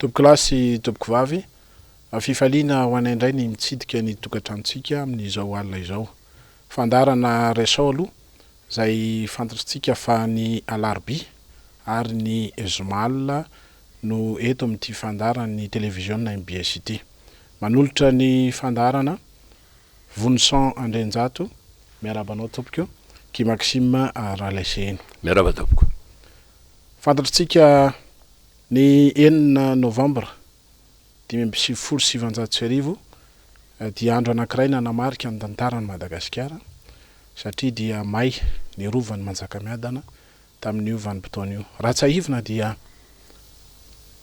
Tompokolahy sy tompokovavy, fifaliana ho anay indray ny mitsidika ny tokantranontsika amin'izao alina izao. Fandaharana Resao aloha izay fantatritsika fa ny alarobia ary ny zoma alina no eto amin'ity fandaharan'ny televiziona mbs ity. Manolotra ny fandaharana Vonison Andrianjato, miarahaba anao tompoko, Guy Maxime Ralaiseheno. Miarahaba tompoko. Fantatritsika ny enina novambra 1995 dia andro anankiray nanamarika ny tantaran'i Madagasikara satria dia may ny rovan'i Manjakamiadana tamin'io vanim-potoana io. Raha tsiahivina dia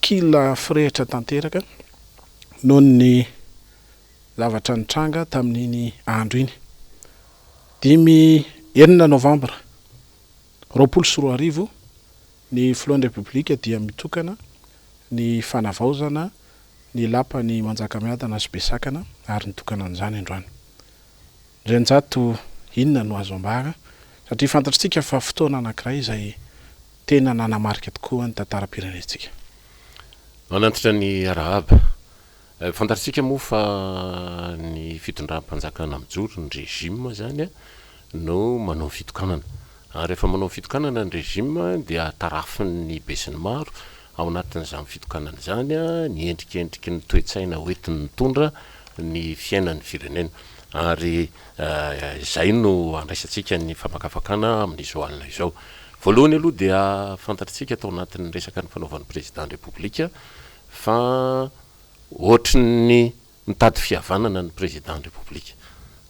kila firehitra tanteraka noho ny zavatra nitranga tamin'iny andro iny. Dimy enina novambra 2020 ny filohan'ny Repoblika dia mitokana ny fanavaozana ny lapan'i Manjakamiadana sy Besakana ary nitokana an'izany androany. Ndrianjato, inona no azo ambara satria fantatritsika fa fotoana anankiray izay tena nanamarika tokoa ny tantaram-pirenentsika. Manantitra ny arahaba. Fantatritsika moa fa ny fitondram-panjakana mijoro, ny régime izany no manao ny fitokanana. Ary rehefa manao ny fitokanana ny régime dia tarafin'ny besinimaro ao anatin'izany fitokanana izany ny endrikendriky ny toe-tsaina hoentiny mitondra ny fiainan'ny firenena. Ary izay no andraisantsika ny famakafakana amin'izao alina izao. Voalohany aloha dia fantatritsika tao anatin'ny resaka nifanaovan'ny Président Repoblika fa ohatry ny mitady fihavanana ny Président ny République.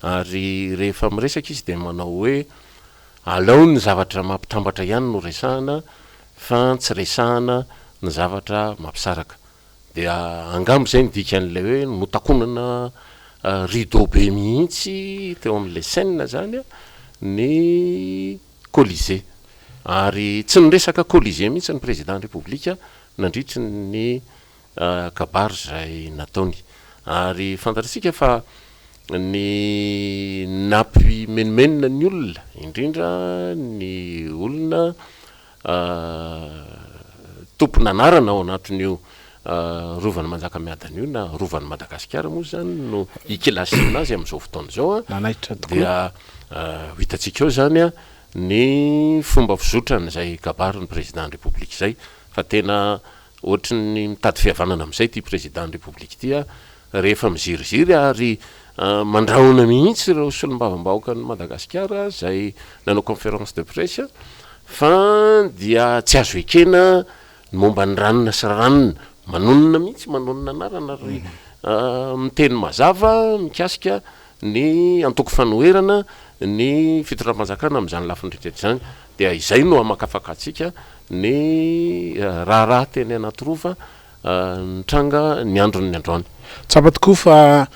Ary rehefa miresaka izy dia manao hoe alao ny zavatra mampitambatra ihany no resahana fa tsy resahana ny zavatra mampisaraka. Dia angamba izay no dikan'ilay hoe notakonana rideau be mihitsy teo amin'ilay scène izany ny Colisée. Ary tsy niresaka Colisée mihitsy ny Président ny République nandritry ny kabary izay nataony. Ary fantatritsika fa ny nampimenomenona ny olona, indrindra ny olona tompon'anarana ao anatin'io Rovan'i Manjakamiadana io na Rovan'i Madagasikara moa izany no ikilasiana azy amin'izao fotoana izao, dia ho hitantsika eo izany ny fomba fizotran'izay kabarin'ny Président-n'ny République izay fa tena Ohatry ny mitady fihavanana amin'izay ity Président ny République ity a, rehefa miziriziry ary mandrahona mihitsy ireo solombavambahoakan'i Madagasikara izay nanao conférence de presse fa dia tsy azo ekena ny momba ny ranona sy ranona, manonona mihitsy, manonona anarana ary miteny mazava mikasika ny antoko fanoherana ny fitondram-panjakana amin'izany lafiny rehetra izany. Dia izay no hamakafakantsika ny raharaha teny Anatirova nitranga ny andron'ny androany. Tsapa tokoa fa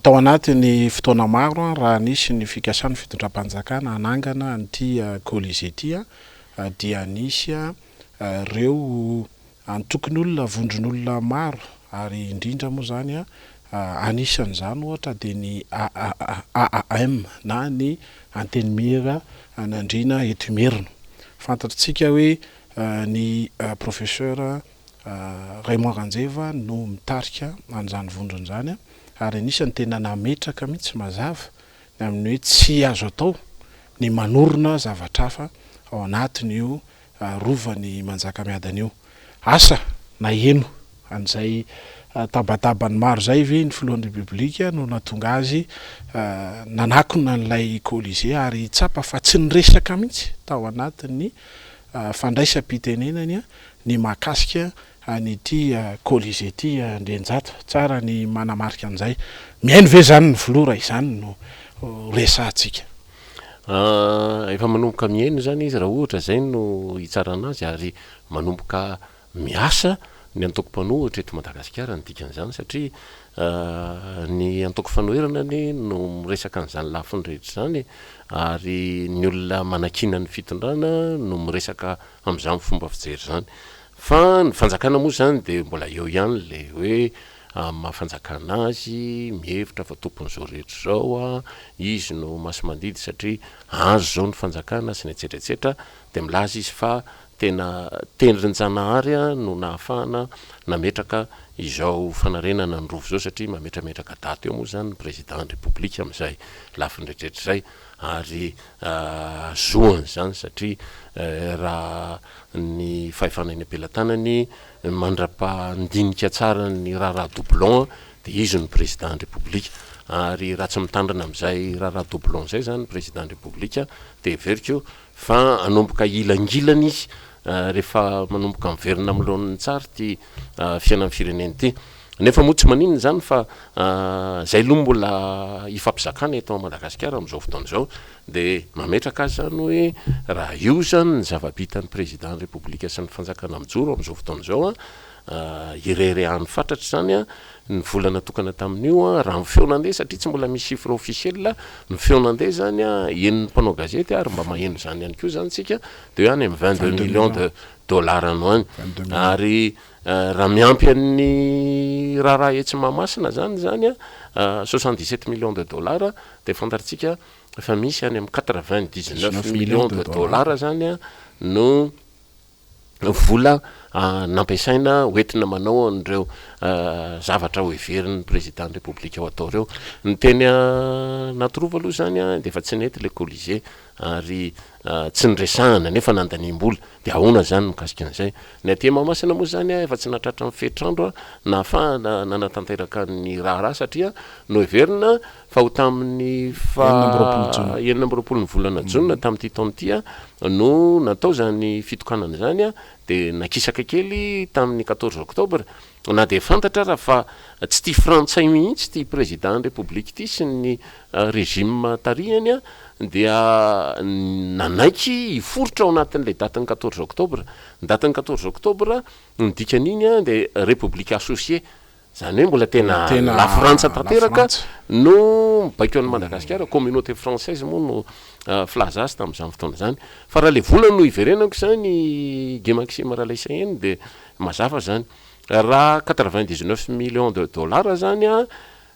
tao anatin'ny fotoana maro raha nisy ny fikasan'ny fitondram-panjakana hanangana an'ity Colisée ity dia nisy ireo Antokon'olona, vondron'olona maro ary indrindra moa izany anisan'izany ohatra dia ny AAM na ny Antenimiera an'Andriana eto Imerina. Fantatritsika hoe ny Professeur Raymond Ranjeva no mitarika an'izany vondrona izany ary anisan'ny tena nametraka mihitsy mazava ny amin'ny hoe tsy azo atao ny manorina zavatra hafa ao anatin'io Rovan'i Manjakamiadana io. Asa naheno an'izay tabataban'ny maro izay ve ny filohan'ny Repoblika no nahatonga azy nanakona an'ilay Colisée ary tsapa fa tsy niresaka mihitsy tao anatin'ny fandraisam-pitenenany ny mahakasika an'ity Colisée ity Andrianjato. Tsara ny manamarika an'izay. Mihaino ve izany ny filoha raha izany no resahantsika? Efa manomboka mihaino izany izy raha ohatra izay no hitsarana azy ary manomboka miasa ny antoko mpanohitra eto Madagasikara ny dikan'izany satria ny antoko fanoherana anie no miresaka an'izany lafiny rehetra izany ary ny olona manakiana ny fitondrana no miresaka amin'izany fomba fijery izany. Fa ny fanjakana moa izany dia mbola eo ihany ilay hoe amin'ny maha fanjakana azy, mihevitra fa tompon'izao rehetra izao, izy no masi-mandidy satria azy izao ny fanjakana sy ny etsetra etsetra, dia milaza izy fa Tena tendrin-janahary no nahafahana nametraka izao fanarenana ny Rova izao satria mametrametraka daty eo moa izany ny Président ny Repoblika amin'izay lafiny rehetrarehetra izay ary zohany izany satria raha ny fahefana eny am-pelatanany mandra-pandinika tsara ny raharaha doublon dia izy no Président ny Repoblika ary raha tsy mitandrina amin'izay raharaha doublon izay izany ny Président ny Repoblika dia heveriko Fa hanomboka hihilangilana izy rehefa manomboka miverina amin'ny laoniny tsara ity fiainan'ny firenena ity. Nefa moa tsy maninona izany fa izay aloha mbola ifampizakana eto Madagasikara amin'izao fotoana izao. Dia mametraka azy izany hoe raha io izany ny zava-bitan'ny Président ny Repoblika sy ny fanjakana mijoro amin'izao fotoana izao, ireharehany fatratra izany ny vola natokana tamin'io raha ny feo nandeha satria tsy mbola misy chiffre officiel, ny feo nandeha izany henon'ny mpanao gazety ary mba maheno izany ihany koa izany isika dia hoe any amin'ny 22 millions de dollars any ho any ary raha miampy an'ny raharaha etsy Mahamasina izany izany 77 millions de dollars dia fantatsika fa misy any amin'ny 99 millions de dollars izany no vola nampiasaina hoentina manao an'ireo zavatra hoheverin'ny président ny Repoblika ho atao ireo. Ny teny Anatirova aloha izany dia efa tsy nety ilay Colisée ary tsy niresahana nefa nandaniam-bola. Dia ahoana izany mikasika an'izay? Ny aty Mahamasina moa izany efa tsy nahatratra ny fetr'andro nahafahana nanatanteraka ny raharaha satria noheverina fa ho tamin'ny faha 26 ny volana jona tamin'ity taona ity no natao izany fitokanana izany dia nakisaka kely tamin'ny 14 octobre na dia fantatra ara fa tsy tia frantsay mihitsy ity président ny république ity sy ny régime tarihany dia nanaiky hiforitra ao anatin'ilay datin'ny 14 octobre. Ny datin'ny 14 octobre ny dikan'iny dia république associée. Izany hoe mbola tena la Frantsa tanteraka no mibaiko an'i Madagasikara, communauté française moa no filaza azy tamin'izany fotoana izany. Fa raha ilay vola no hiverenako izany Guy Maxime Ralaisaheno dia mazava izany. Raha 99 millions de dollars izany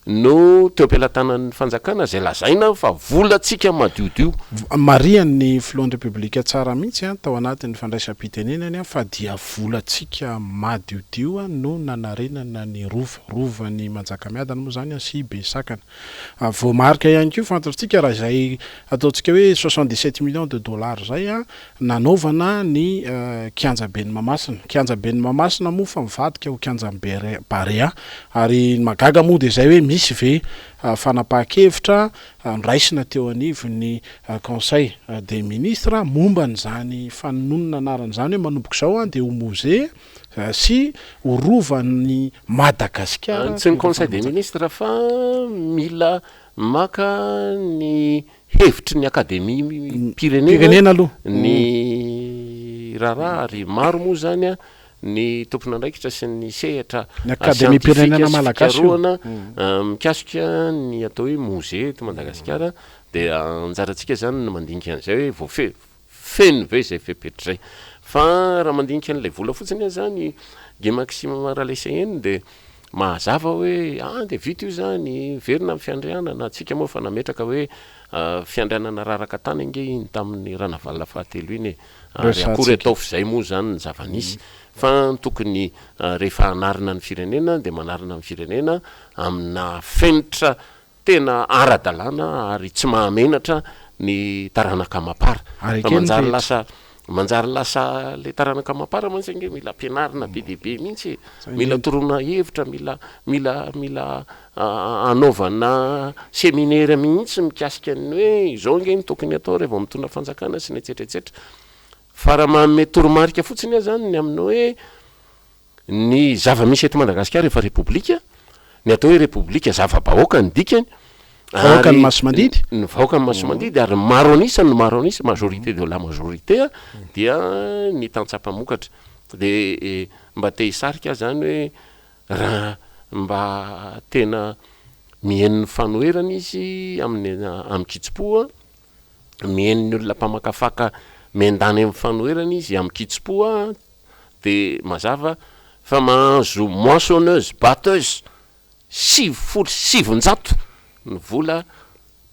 no teo am-pelatanan'ny fanjakana izay lazaina fa volantsika madiodio. Marihan'ny filohan'ny Repoblika tsara mihitsy tao anatin'ny fandraisam-pitenenany fa dia volantsika madiodio no nanarenana ny Rova, Rovan'i Manjakamiadana moa izany sy Besakana. Voamarika ihany koa fantatsika raha izay ataontsika hoe 77 millions de dollars izay nanaovana ny kianjaben'i Mahamasina. Kianjaben'i Mahamasina moa fa mivadika ho kianjan'i Barea. Ary ny mahagaga moa dia izay hoe misy ve fanapahan-kevitra noraisina teo anivon'ny Conseil des ministres momba an'izany fanononana anarana izany hoe manomboka izao dia ho mozea sy ho rovan'i Madagasikara. Tsy ny Conseil des ministres fa mila maka ny hevitry ny Akademiam-pirenena aloha ny raharaha ary maro moa izany ny tompon'andraikitra sy ny sehatra Ny Akademiam-pirenena siantifika sy malagasy io. fikarohana mikasika ny atao hoe mozea eto Madagasikara dia anjarantsika izany ny mandinika an'izay hoe voafe- feno ve izay fepetra izay. Fa raha mandinika an'ilay vola fotsiny aho izany Guy Maxime Ralaiseheno dia Mazava hoe ah dia vita io izany, miverina amin'ny fiandrianana, antsika moa efa nametraka hoe fiandrianana raraka tany ange iny tamin'ny Ranavalona fahatelo iny e, ary akory atao f'izay moa izany ny zava-nisy, fa ny tokony rehefa hanarina ny firenena dia manarina ny firenena amina fenitra Tena ara-dalàna ary tsy mahamenatra ny taranaka amam-para. Ary Fa ekeny manjary rehetra. lasa manjary lasa le taranaka amam-para mantsy ange mila ampianarina be dia be mihitsy e. Zay Mila indrindra. toroana hevitra, mila mila mila anaovana seminera mihitsy mikasika ny hoe izao ange no tokony atao rehefa mitondra fanjakana sy ny etsetra etsetra. Fa raha manome toromarika fotsiny aho zany ny amin'ny hoe Ny zava-misy eto Madagasikara efa repoblika, ny atao hoe repoblika zava-bahoaka ny dikany, Vahoaka ny ary masi-mandidy. ny vahoaka ny masi-mandidy ary ny maro an'isa no maro an'isa, majorité de la majorité dia ny tantsaha mpamokatra. Dia mba te hisarika aho izany hoe raha mba tena mihaino ny fanoherana izy amin'ny amin-kitsim-po, mihaino ny olona mpamakafaka miandany amin'ny fanoherana izy amin-kitsim-po, dia mazava fa mahazo moissonneuse batteuse 990 ny vola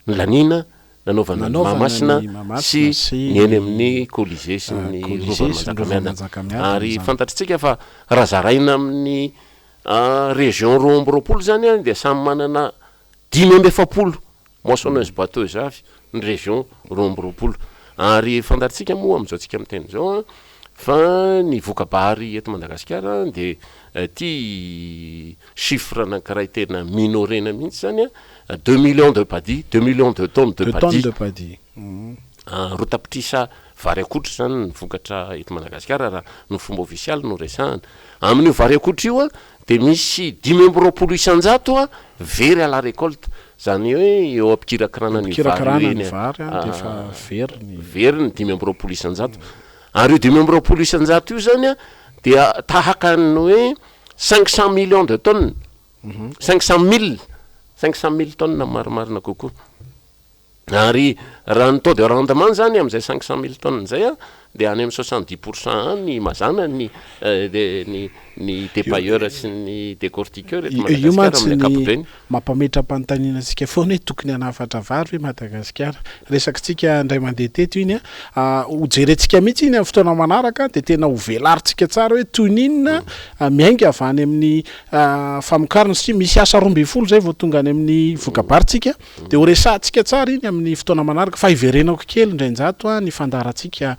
nolaniana nanaovana an'i Nanaovana Mahamasina ny Mahamasina sy sy ny eny ny amin'ny Colisée sy ny Colisée Rovan'i sy ny Manjakamiadana. Rovan'i Manjakamiadana Ary izany. fantatritsika fa raha zaraina amin'ny région 22 izany dia samy manana 45 moissonneuse batteuse avy ny région 22. Ary fantatritsika moa amin'izao tsika miteny izao fa ny voka-bary eto Madagasikara dia ity chiffre anankiray tena minorena mihitsy izany an, deux millions de paddy, deux millions de tonnes de Deux tonnes paddy. de paddy. Roa tapitrisa vary akotry izany ny vokatra eto Madagasikara raha ny fomba ofisialy no resahana. Amin'io vary akotry io dia misy 25% very à la récolte, izany hoe eo am-pikirakirana an'io vary io Am-pikirakirana ny eny vary dia efa very ny. Very ny 25%. Ary io 25% io izany dia tahaka ny hoe 500 millions de tonnes, 500 mille, 500 mille tonnes marimarina kokoa. Ary raha ny taux de rendement zany amin'izay 500 mille tonnes izay an, dia any amin'ny 70% any mazàna ny ny ny dépailleur sy ny décortiqueur eto Io Madagasikara mantsy amin'ny ny ankapobeny. mampametra-panontaniana antsika foana hoe tokony hanafatra vary ve Madagasikara? Resakitsika indray mandeha teto iny an, hojerentsika mihitsy iny amin'ny fotoana manaraka dia tena hovelarintsika tsara hoe toy ny inona miainga avy any amin'ny famokarana satria misy asa 12 izay vao tonga any amin'ny voka-barintsika. Dia ho resahantsika tsara iny amin'ny fotoana manaraka fa hiverenako kely indrainjato ny fandaharantsika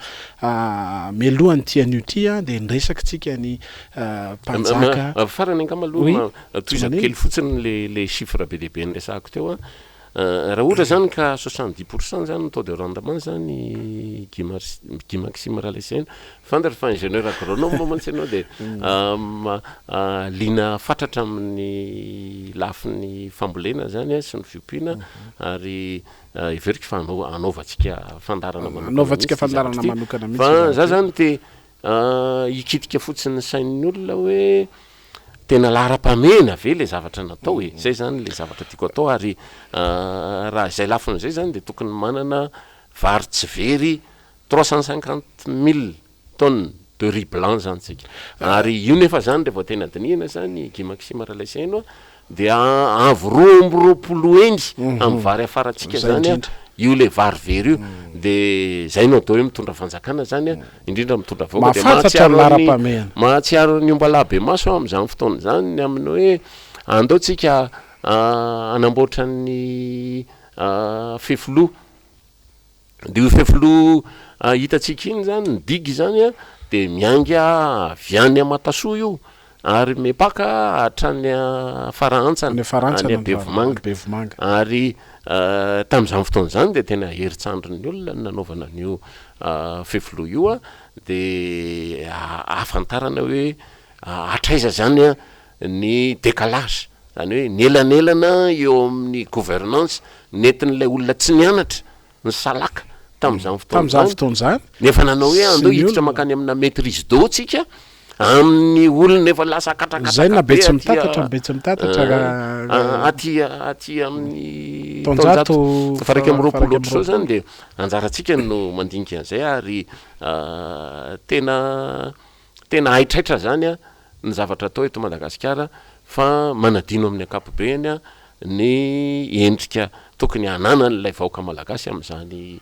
mialohan'ity anio ity dia niresakitsika ny mpanjaka. Farany angamba Oui, aloha tsy tohizako manino. kely fotsiny le le chiffre be dia be niresahako teo an. Raha ohatra zany ka 70% zany ny taux de rendement zany Guy Mar- Guy Maxime Ralaiseheno, fantatra fa ingénieur agronome mantsy ianao dia liana fatratra amin'ny lafiny fambolena zany sy ny fiompiana ary heveriko fa hanao- hanaovantsika fandaharana manokana Hanaovantsika mihitsy ity fandaharana zavatra ity. manokana mihitsy Fa izany za ity. zany te hikitika fotsiny ny sain'ny olona hoe tena laharam-pahamehana ve le zavatra natao e? Zay zany le zavatra tiako atao ary raha izay lafiny izay zany dia tokony manana vary tsy very 350 mille tonnes de riz blanc zany tsika. Ary io nefa zany rehefa tena dinihina zany Guy Maxime Ralaiseheno a, dia avo 22 heny amin'ny vary afarantsika Zay zany a, indrindra. io le vary very io. De zay no atao hoe mitondra fanjakana zany a, indrindra mitondra vahoaka. Dia Mahafantatra ny mahatsiaro an'ny laharam-pahamehana. mahatsiaro ny ombalahy be maso aho amin'izany fotoana izany ny amin'ny hoe andao tsika hanamboatra ny fefiloha. Dia io fefiloha hitantsika iny zany, ny digue zany an, dia miainga avy any Amatasoa io ary mipaka hatrany Farahantsana, Any Farahantsana, any any Fara- Bevomanga. Bevomanga. Ary tamin'izany fotoana izany dia tena herin-tsandrin'ny olona ny nanaovana an'io fefiloha io an, dia ahafantarana hoe hatraiza zany an ny décalage, zany hoe ny elanelana eo amin'ny gouvernance nentin'ilay olona tsy nianatra, ny salaka tamin'izany fotoana Tamin'izany izany, fotoana izany. nefa nanao hoe Sy andao ny hiditra olona. mankany amina maîtrise d'eau tsika, amin'ny olona efa lasa Zay katrakatraka na be be tsy aty mitatatra, be tsy mitatatra raha aty aty amin'ny Taonjato taonjato faha 21 faha ohatr'izao zany 21. dia anjarantsika no mandinika an'izay ary tena tena haitraitra zany an ny zavatra atao eto Madagasikara fa manadino amin'ny ankapobeny ny endrika tokony hananan'ilay vahoaka malagasy amin'izany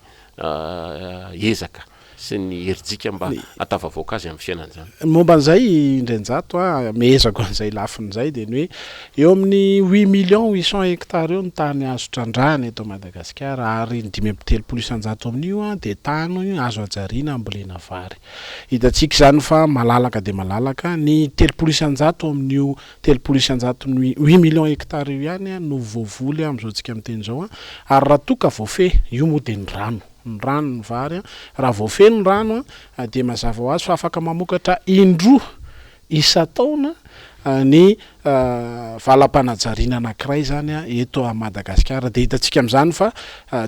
ezaka sy ny herijika mba hatafavoaka azy amin'ny fiainana izany. Momba an'izay Indrenjato a, mehezako an'izay lafiny izay dia ny hoe eo amin'ny huit millions huit cents hectares eo ny tany azo trandrahana eto Madagasikara ary ny 35% amin'io dia tany azo hajariana hambolena vary. Hitantsika izany fa malalaka dia malalaka, ny 30% amin'io 30%-n'ny huit millions hectares io ihany no voavoly amin'izao tsika miteny izao, ary raha toa ka voafehy, io moa dia ny rano, ny rano ny vary, raha voafehy ny rano dia mazava ho azy fa afaka mamokatra indroa isan-taona ny valam-panajariana anankiray izany eto Madagasikara. Dia hitantsika amin'izany fa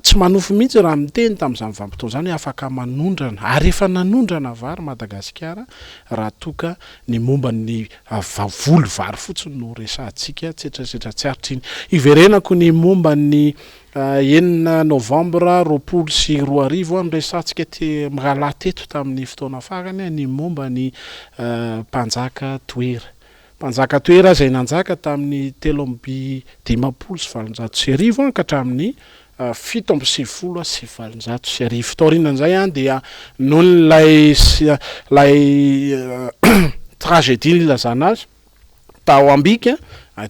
tsy manofy mihitsy raha miteny tamin'izany vanim-potoana izany hoe afaka manondrana, ary efa nanondrana vary Madagasikara raha toa ka ny momba ny voly vary fotsiny no resahantsika, tsetrasetra tsy aritra iny. Hiverenako ny momba ny 6 novambra 2020 noresahantsika te mirahalahy teto tamin'ny fotoana farany ny momba ny mpanjaka Toera. Mpanjaka Toera izay nanjaka tamin'ny 1853 ka hatramin'ny. 1897. Taorianan'izay dia noho ilay ilay tragédie nilazana azy tao Ambika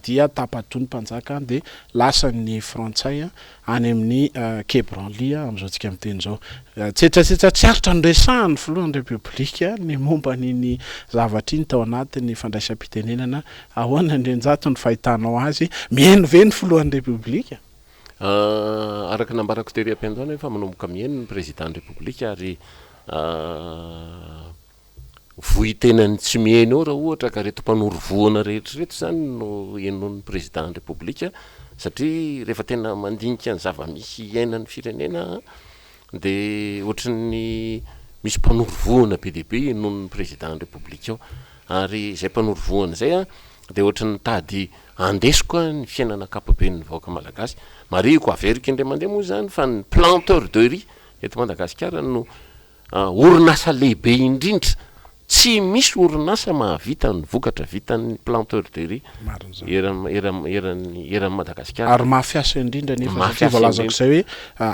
dia tapa-doha ny mpanjaka dia lasan'ny frantsay any amin'ny Quai Branly amin'izao tsika miteny izao. Tsetsatsetsa tsy aritra noresahan'ny filohan'ny Repoblika ny momba an'iny zavatra iny tao anatin'ny fandraisam-pitenenana. Ahoana Andrianjato ny fahitanao azy? Mihaino ve ny filohan'ny Repoblika? Araka ny nambarako tery am-piandohana efa manomboka mihaino ny Prezidan'ny Repoblika ary vohitenan'ny tsy mihaino eo raha ohatra ka ireto mpanoro vohana rehetra ireto izany no henoin'ny Prezidan'ny Repoblika satria rehefa tena mandinika ny zava-misy iainan'ny firenena dia ohatran'ny misy mpanoro vohana be dia be henoin'ny Prezidan'ny Repoblika ao ary izay mpanoro vohana izay dia ohatran'ny mitady Andesoka ny fiainana ankapoben'ny vahoaka malagasy. Marihiko, averiko indray mandeha moa izany fa ny planteur de riz eto Madagasikara no orinasa lehibe indrindra. Tsy misy orinasa mahavita ny vokatra vitan'ny planteur de riz eran'ny eran'i Madagasikara. Ary mafy asa indrindra nefa satria voalazako izay hoe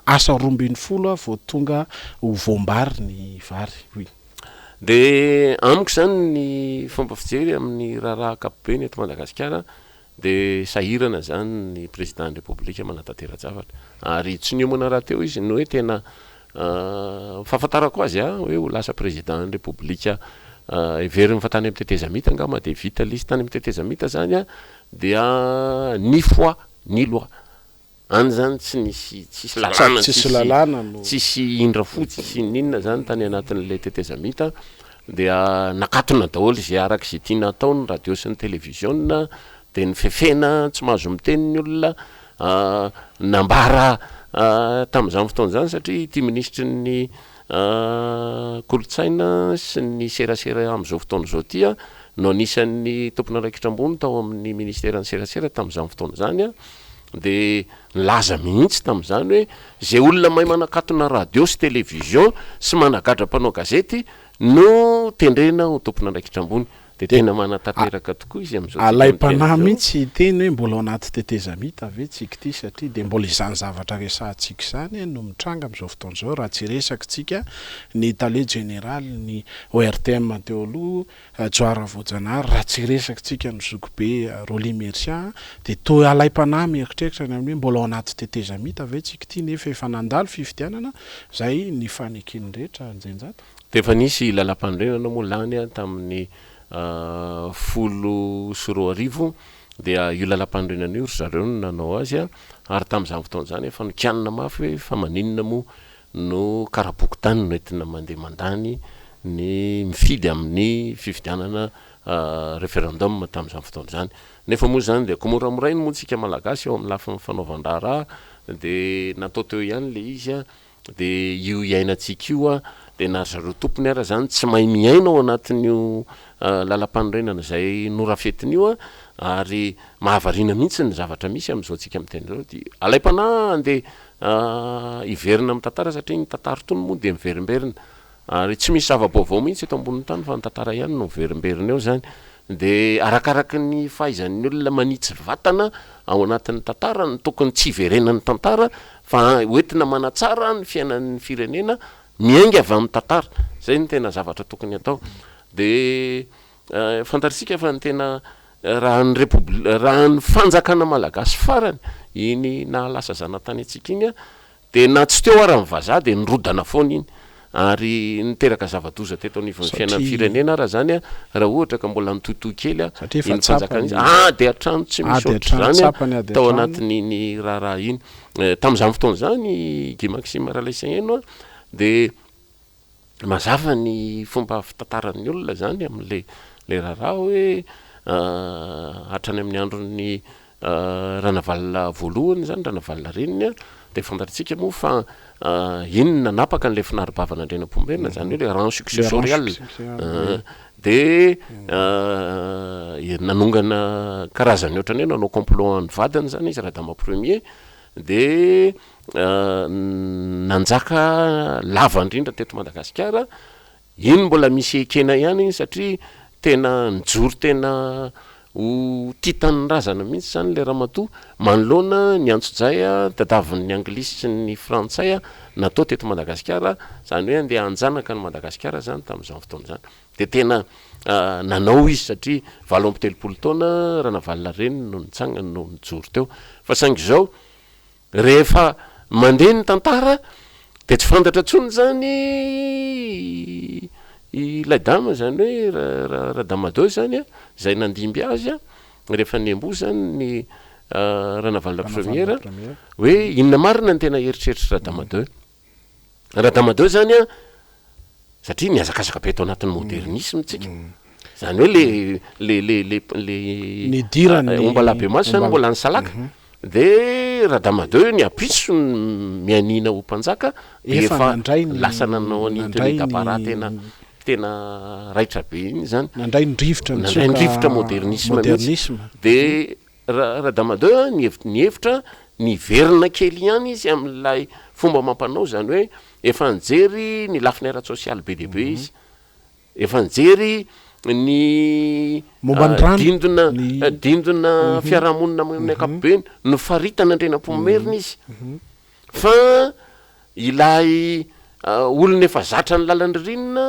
asa 12 vao tonga ho voam-bary ny vary. Oui. Dia amiko izany ny fomba fijery amin'ny raharaha ankapobeny eto Madagasikara dia sahirana izany ny président ny Repoblika manatantera-javatra. Ary tsy niomana rahateo izy ny hoe tena fahafantarako azy hoe ho lasa président ny Repoblika heveriny fa tany amin'ny tetezamita angamba dia vita ilay izy. Tany amin'ny tetezamita izany dia ni foi ni loi. Any zany tsy nisy tsisy lalàna Tsisy lalàna no. Tsisy indra fo tsisy ininona zany tany anatin'ilay tetezamita dia nakatona daholo izay araka izay tiana atao ny radio sy ny televiziona dia nifefena tsy mahazo miteny ny olona nambara tamin'izany fotoana izany satria ity minisitry ny kolontsaina sy ny serasera amin'izao fotoana izao ity no anisan'ny tompon'andraikitra ambony tao amin'ny ministeran'ny serasera tamin'izany fotoana izany. dia nilaza mihitsy tamin'izany hoe izay olona mahay manakatona radio sy télévision sy managadra mpanao gazety no tendrena ho tompon'andraikitra ambony. Dia tena manatanteraka tokoa izy amin'izao tsika miteny izao. Alaim-panahy mihitsy hiteny hoe mbola ao anaty tetezamita ve tsika ity satria dia mbola izany zavatra resahantsika izany no mitranga amin'izao fotoana izao raha tsy hiresaka tsika ny tale jeneralin'ny ORTM teo aloha Johara Voajanahary, raha tsy hiresaka tsika ny zokibe Rolly Mercia dia toa alaim-panahy mieritreritra ny amin'ny hoe mbola ao anaty tetezamita ve tsika ity nefa efa nandalo fifidianana izay nifaneken'ny rehetra Njenjato? Dia efa nisy lalampanorenana moa lany tamin'ny 2010 dia io lalampanorenana io ry zareo no nanao azy ary tamin'izany fotoana izany efa nokianina mafy hoe fa maninona moa no kara-pokontany no entina mandeha mandany ny mifidy amin'ny fifidianana referendum tamin'izany fotoana izany. Nefa moa izany dia koa moramorainy moa tsika Malagasy eo amin'ny lafiny fanaovan-draharaha dia natao teo ihany ilay izy dia io iainantsika io dia na ry zareo tompony ara izany tsy mahay miaina ao anatin'io lalampanorenana izay norafetiny io ary mahavariana mihitsy ny zavatra misy amin'izao tsika miteny izao dia alaim-panahy andeha Hiverina amin'ny tantara satria ny tantara itony moa dia miverimberina ary tsy misy zava-baovao mihitsy eto ambonin'ny tany fa ny tantara ihany no miverimberina eo izany. Dia arakaraky ny fahaizan'ny olona manitsy vatana ao anatin'ny tantara no tokony tsy hiverenan'ny tantara fa hoentina manatsara ny fiainan'ny firenena miainga avy amin'ny tantara. Izay no tena zavatra tokony hatao. Dia Fantatsika fa ny tena raha ny repobl- raha ny fanjakana malagasy farany iny nahalasa zanatany antsika iny dia na tsy teo ara ny vazaha dia nirodana foana iny ary niteraka zava-doza teto anivon'ny fiainan'ny firenena ara zany raha ohatra ka mbola nitohitohy kely Satria efa iny fanjakana iny tsapa ny ady an-trano tsy misy ady an-trano, ohatr'izany tsapa ny ady tao an-trano. anatin'iny raharaha iny. Tamin'izany fotoana izany Guy Maxime Ralaiseheno dia Mazava ny fomba fitantaran'ny olona izany amin'ilay ilay raharaha hoe hatrany amin'ny andron'ny Ranavalona voalohany izany, Ranavalona reniny an, dia fantatsika moa fa iny no nanapaka an'ilay finari-bavan'Andrianampoinimerina, izany hoe ilay rang successorial, dia nanongana karazany ohatran'ny hoe nanao complot an'ny vadiny izany izy Radama premier, dia nanjaka lava indrindra teto Madagasikara, iny mbola misy ekena ihany iny satria tena nijoro tena ho tia tanindrazana mihitsy izany ilay ramatoa manoloana ny antsojay tadiavin'ny anglisy sy ny frantsay natao teto Madagasikara, izany hoe andeha hanjanaka an'i Madagasikara izany tamin'izany fotoana izany. Dia tena nanao izy satria 38 taona Ranavalona reniny no nitsangana, no nijoro teo. Fa saingy izao, Rehefa mandeha ny tantara dia tsy fantatra intsony izany ilay dama, izany hoe Radama deux izany an, izay nandimby azy an, rehefa niamboho izany ny Ranavalona première, hoe inona marina ny tena eritreritr'i Radama deux. Radama deux zany an, satria nihazakazaka be tao anatin'ny modernisme tsika, zany hoe le le le le le Nidiran'ny ombalahy be maso zany mbola nisalaka, de Radama deux ny ampitso mianiana ho mpanjaka de Efa efa nandray ny lasa nanao an'iny nandray tenue d'apparat ny tena tena raitra be iny zany, nandray ny rivotra nandray ny nitsoka rivotra modernisme mihitsy, modernisme. de Radama deux a, nihevitra niverina kely ihany izy amin'ilay fomba amam-panao, izany hoe efa nijery ny lafiny ara-tsosialy be dia be izy, efa nijery ny Momba ny rano, dindona ny dindona fiarahamonina amin'ny ankapobeny, nofaritan'Andrianampoinimerina izy, fa Ilay olona efa zatra ny lalan-dririnina,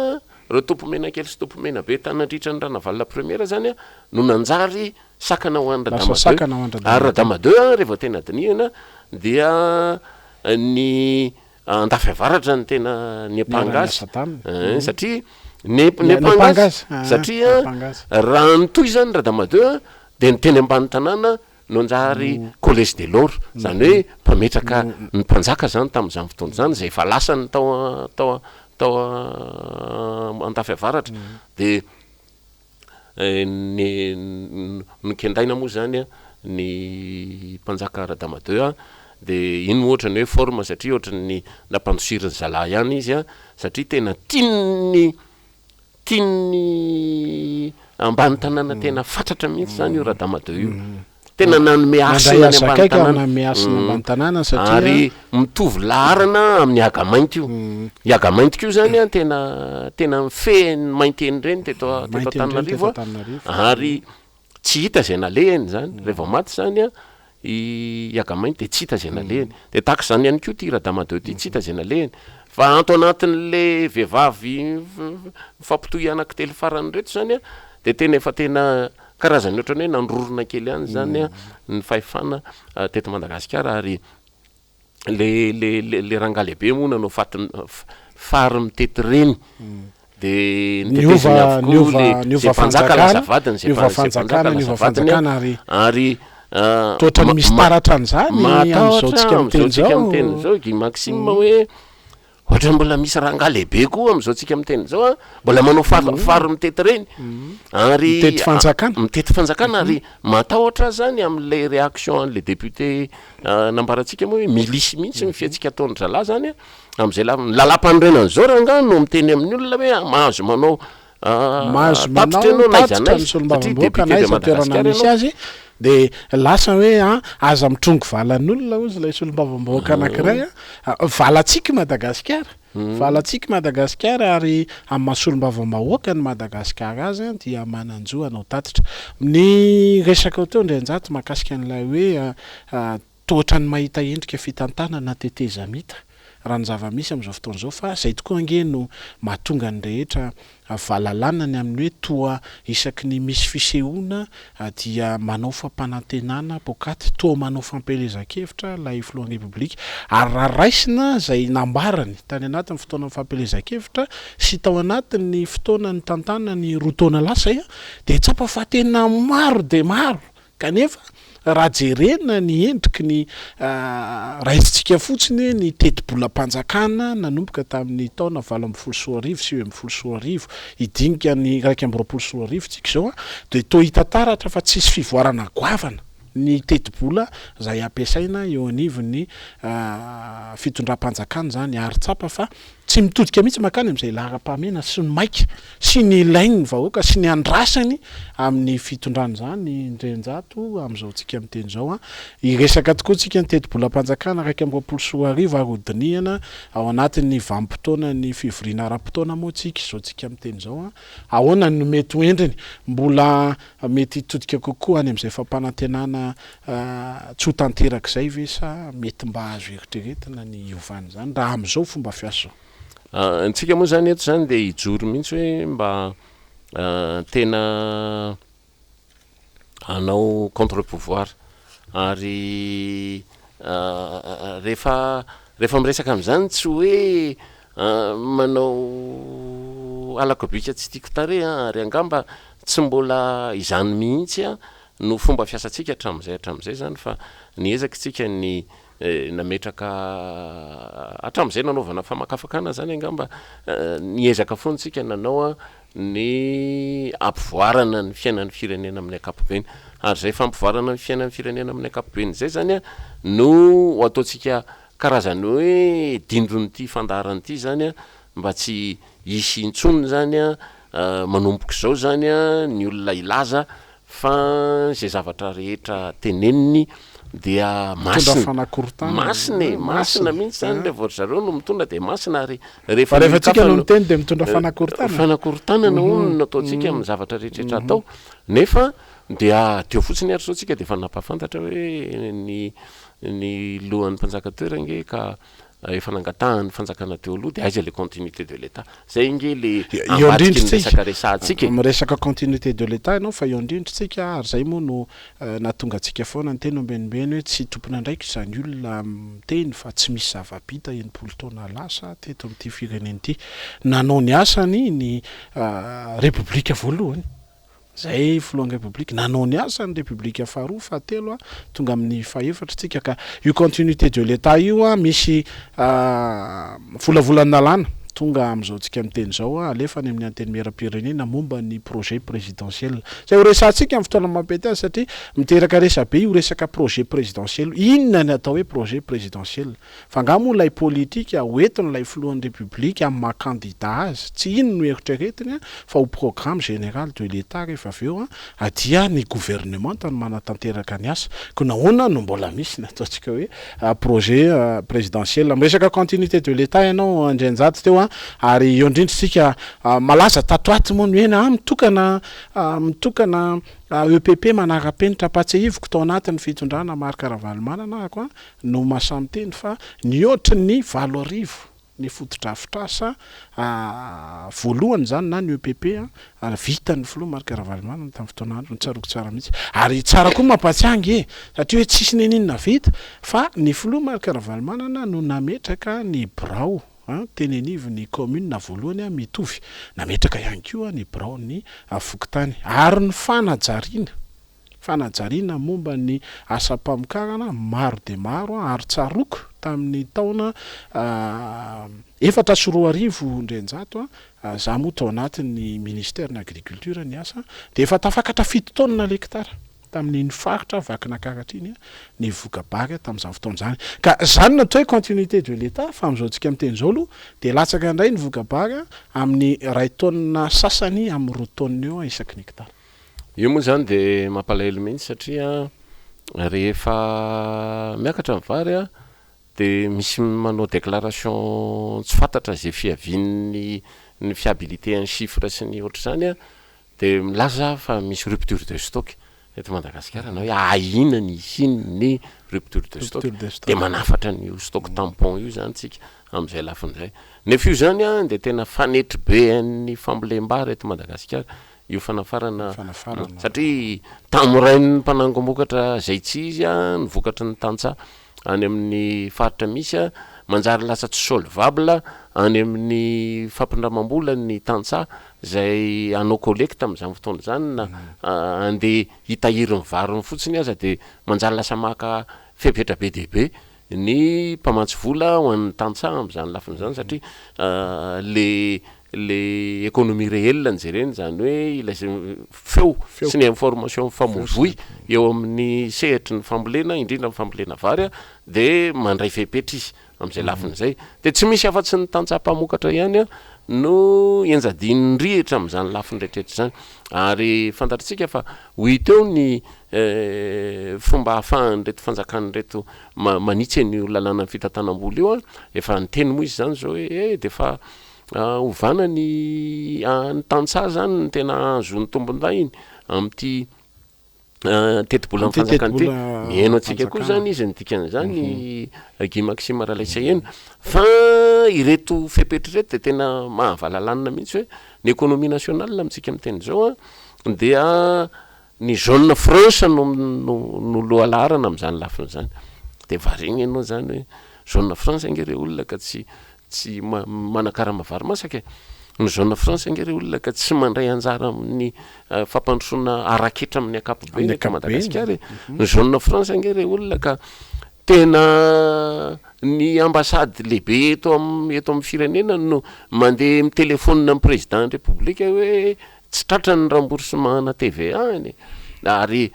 ireo tompomenakely sy tompomenabe tany nandritra ny Ranavalona première zany no nanjary sakana ho an'i Lasa Radama sakana ho deux. an-dRadama Ary deux. Radama deux rehefa tena dinihana dia ny Andafy Avaratra no tena niampanga azy Niara-niasa taminy. Ein, satria ne- Nia- niampanga niampanga azy azy, aa, satria niampanga azy. raha nitohy zany Radama deux dia ny teny ambany tanàna Nanjary Collège de l'or, izany hoe mpametraka ny mpanjaka izany tamin'izany fotoana izany, izay efa lasany tao tao tao Andafy Avaratra. Dia ny nokendaina moa izany ny mpanjaka Radama deux, dia iny moa ohatran'ny hoe forme satria ohatran'ny nampandosirin'ny zalahy ihany izy satria tena tian'ny Tian'ny ambany tanàna tena fatratra mihitsy zany io Radama deux io. Tena nanome hasina Nandray ny azy ambany akaiky ary tanàna. nanome hasina ambany tanàna satria. Ary mitovy laharana amin'ny Haga Mainty io. I Haga Mainty koa zany an tena tena nifehy ny mainty eny ireny teto teto Mainty eny ireny teto Antananarivo Antananarivo. Ary Tsy hita izay nalehany izany, rehefa maty izany an, i Iagamainty dia tsy hita izay nalehany. Dia tahaka izany ihany koa ity Radama deux ity, tsy hita izay nalehany. Fa anto anatin'ilay vehivavy mifampitohy anankitelo farany ireto izany an, dia tena efa tena karazan'ny ohatran'ny hoe nandrorona kely ihany izany an ny fahefana teto Madagasikara ary le le le le rangahy lehibe moa nanao faty fary mitety reny de niteteziny Niova avokoa niova le niova ze mpanjaka lasa fanjakana, vadiny ze niova ze mpanjaka fanjakana, lasa niova vadiny fanjakana ary ary toa ohatran'ny ma misy ma taratra an'izany amin'izao matahotra tsika amin'izao miteny tsika izao. miteny izao Guy Maxime hoe Ohatran'ny mbola misy rangahy lehibe koa amin'izao tsika miteny izao an, mbola manao far- fary mitety ireny, ary Mitety fanjakana. mitety fanjakana ary matahotra aho zany amin'ilay réaction an'ilay député nambarantsika moa hoe milice mihitsy ny fihetsika ataon-dry zalahy zany an, amin'izay lafiny, ny lalàmpanorenana izao rangahy no miteny amin'ny olona hoe mahazo manao Mahazo tatitra manao ianao na aiza tatitra na ny aiza, satria solombavambahoaka député na de aiza toerana Madagasikara misy ianao. azy dia lasa hoe an aza mitrongy valan'olona hozy ilay solombavambahoaka anankiray an, valantsika i Madagasikara, valantsika i Madagasikara ary amin'ny maha solombavambahoaka an'i Madagasikara azy an dia manan-jo hanao tatitra. Ny resaka teo Andrianjato mahakasika an'ilay hoe Toa ohatran'ny mahita endrika fitantanana tetezamita raha ny zava-misy amin'izao fotoana izao fa izay tokoa ange no mahatonga ny rehetra valalanina ny amin'ny hoe toa isaky ny misy fisehoana dia manao fampanantenana poakaty, toa manao fampielezan-kevitra ilay filohan'ny Repoblika ary raha raisina izay nambarany tany anatin'ny fotoanan'ny fampielezan-kevitra sy tao anatin'ny fotoana nitantanany roa taona lasa izay dia tsapa fa tena maro dia maro Kanefa, raha jerena ny endriky ny raisintsika fotsiny hoe ny tetibolam-panjakana nanomboka tamin'ny taona 2018, 2019, hidinika ny 2021 tsika izao, dia toa hita taratra fa tsisy fivoarana goavana ny tetibola izay ampiasaina eo anivon'ny fitondram-panjakana izany ary tsapa fa. Tsy mitodika mihitsy mankany amin'izay laharam-pahamehana sy ny maika sy ny ilain'ny vahoaka sy ny andrasany amin'ny fitondrana izany Ndrenjato amin'izao tsika miteny izao. Hiresaka tokoa tsika ny tetibolam-panjakana 2021 ary hodinihana ao anatin'ny vanim-potoanan'ny fivoriana ara-potoana moa tsika izao tsika miteny izao. Ahoana no mety ho endriny? Mbola mety hitodika kokoa any amin'izay fampanantenana tsy ho tanteraka izay ve sa mety mba azo eritreretina ny hiovan'izany raha amin'izao fomba fiasa izao? Antsika moa izany eto izany dia hijoro mihitsy hoe mba tena hanao contre pouvoir ary rehefa rehefa miresaka amin'izany tsy hoe manao halako bika tsy tiako tarehy an, ary angamba tsy mbola izany mihitsy no fomba fiasantsika hatramin'izay hatramin'izay izany fa niezaka isika ny nametraka hatramin'izay nanaovana famakafakana izany angamba niezaka foana isika nanao ny hampivoarana ny fiainan'ny firenena amin'ny ankapobeny. Ary izay fampivoarana ny fiainan'ny firenena amin'ny ankapobeny izay izany no ho ataontsika karazan'ny hoe dindon'ity fandaharana ity izany mba tsy hisy intsony izany manomboka izao izany ny olona hilaza Fa izay zavatra rehetra teneniny dia Mitondra masina. fanakorontanana. Masina e, masina mihitsy izany rehefa ry zareo no mitondra dia masina ary rehefa Fa ny rehefa tsika olon-kafa no no miteny dia mitondra fanakorontanana. Fanakorontanana hono no ataontsika amin'ny zavatra rehetra atao nefa dia teo fotsiny ary izao tsika dia efa nampahafantatra hoe ny ny lohan'ny mpanjaka teo ange ka Efa nangatahan'ny fanjakana teo aloha dia aiza le continuité de l'Etat? Zay ange le Eo ambadiky indrindra ny tsika, resaka resahantsika e! miresaka continuité de l'Etat ianao fa eo indrindra tsika ary zay moa no nahatonga antsika foana niteny ombenimbeny hoe tsy tompon'andraikitra izany olona miteny fa tsy misy zava-bita 60 taona lasa teto amin'ity firenena ity. Nanao ny asany ny Repoblika voalohany. Zay filohan'ny Repoblika, nanao ny asany Repoblika faharoa, fahatelo, tonga amin'ny fahefatra tsika ka io continuité de l'Etat io misy volavolan-dalàna tonga amin'izao tsika miteny izao alefa any amin'ny Antenimierampirenena momba ny projet présidentiel. Zay ho resahantsika amin'ny fotoana mampety azy satria miteraka resabe io resaka projet présidentiel io. Inona ny atao hoe projet présidentiel? Fa angaha moa ilay politika ho entin'ilay filohan'ny Repoblika amin'ny maha kandida azy, tsy iny no eritreretiny fa ho programme général de l'Etat rehefa avy eo dia ny governemanta no manatanteraka ny asa. Koa nahoana no mbola misy ny ataontsika hoe projet présidentiel. Miresaka continuité de l'Etat ianao Andrianjato teo ary eo indrindra isika malaza tato ato moa ny hoe mitokana mitokana EPP manara-penitra. Ampahatsiahiviko tao anatin'ny fitondrana Marc Ravalomanana ahako no mahasahy miteny fa nihoatry ny 8000 ny fotodrafitrasa voalohany izany na ny EPP vitan'ny filoha Marc Ravalomanana tamin'ny fotoana androny, tsaroako tsara mihitsy. Ary tsara koa mampahatsiahy ange e, satria hoe tsisy n'inon'inona vita fa ny filoha Marc Ravalomanana no nametraka ny birao teny anivon'ny kaominina voalohany mitovy, nametraka ihany koa ny biraon'ny fokontany ary ny fanajariana. Fanajariana momba ny asam-pamokarana maro dia maro ary tsaroako tamin'ny taona 2004 Ndrenjato, za moa tao anatin'ny ministère ny agriculture niasa, dia efa tafakatra fito taonina l'hectare tamin'iny faritra Vakinakaratra iny ny voka-bary tamin'izany fotoana izany. Ka izany no atao hoe continuité de l'Etat fa amin'izao tsika miteny izao aloha dia latsaka indray ny voka-bary amin'ny iray taonina sasany amin'ny roa taonina eo isaky ny hectare. Io moa izany dia mampalahelo mihitsy satria rehefa miakatra ny vary dia misy manao déclaration tsy fantatra izay fiavian'ny ny fiabilité en chiffre sy ny ohatr'izany dia milaza fa misy rupture de stock eto Madagasikara na hoe ahiana ny hisian'ny rupture de stock dia manafatra an'io stock tampon io izany tsika amin'izay lafiny izay. Nefa io izany dia tena fanetriben'ny fambolem-bary eto Madagasikara io fanafarana satria tamorain'ny mpanangom-bokatra izay tsy izy ny vokatry ny tantsaha any amin'ny faritra misy manjary lasa tsy solvable any amin'ny fampindramam-bola ny tantsaha izay hanao collecte amin'izany fotoana izany na handeha hitahiry ny variny fotsiny aza dia manjary lasa maka fepetra be dia be ny mpamatsy vola ho an'ny tantsaha amin'izany lafiny izany satria le le économie réelle no jerena, izany hoe ilay feo sy ny information mifamoivoy eo amin'ny sehatry ny fambolena, indrindra ny fambolena vary dia mandray fepetra izy. amin'izay lafiny izay. Dia tsy misy afa-tsy ny tantsaha mpamokatra ihany no ianjadian'ny rihitra amin'izany lafiny rehetrarehetra izany. Ary fantatritsika fa ho hita eo ny fomba ahafahan'ireto fanjakana ireto manitsy an'io lalànan'ny fitantanam-bola io. Efa niteny moa izy izany izao hoe eh dia efa ovana ny ny tantsaha izany no tena hahazo ny tombondahiny amin'ity tetibolan'ny fanjakana ity. Mihaino antsika koa izany izy ny dikan'izany Guy Maxime Ralaiseheno. Fa ireto fepetra ireto dia tena mahavalalanina mihitsy hoe ny économie nationale amintsika miteny izao dia ny zone franche no no lohalaharana amin'izany lafiny izany. Dia variana ianao izany hoe zone franche ange re olona ka tsy tsy manakarama vary masaka e! Ny zone franche ange re olona ka tsy mandray anjara amin'ny fampandrosoana ara-ketra amin'ny ankapobeny eto Madagasikara e! Ny zone franche ange re olona ka tena ny ambassade lehibe eto eto amin'ny firenena no mandeha mitelefaonina amin'ny président ny république hoe Tsy tratra ny remboursement-na TVA-ny ary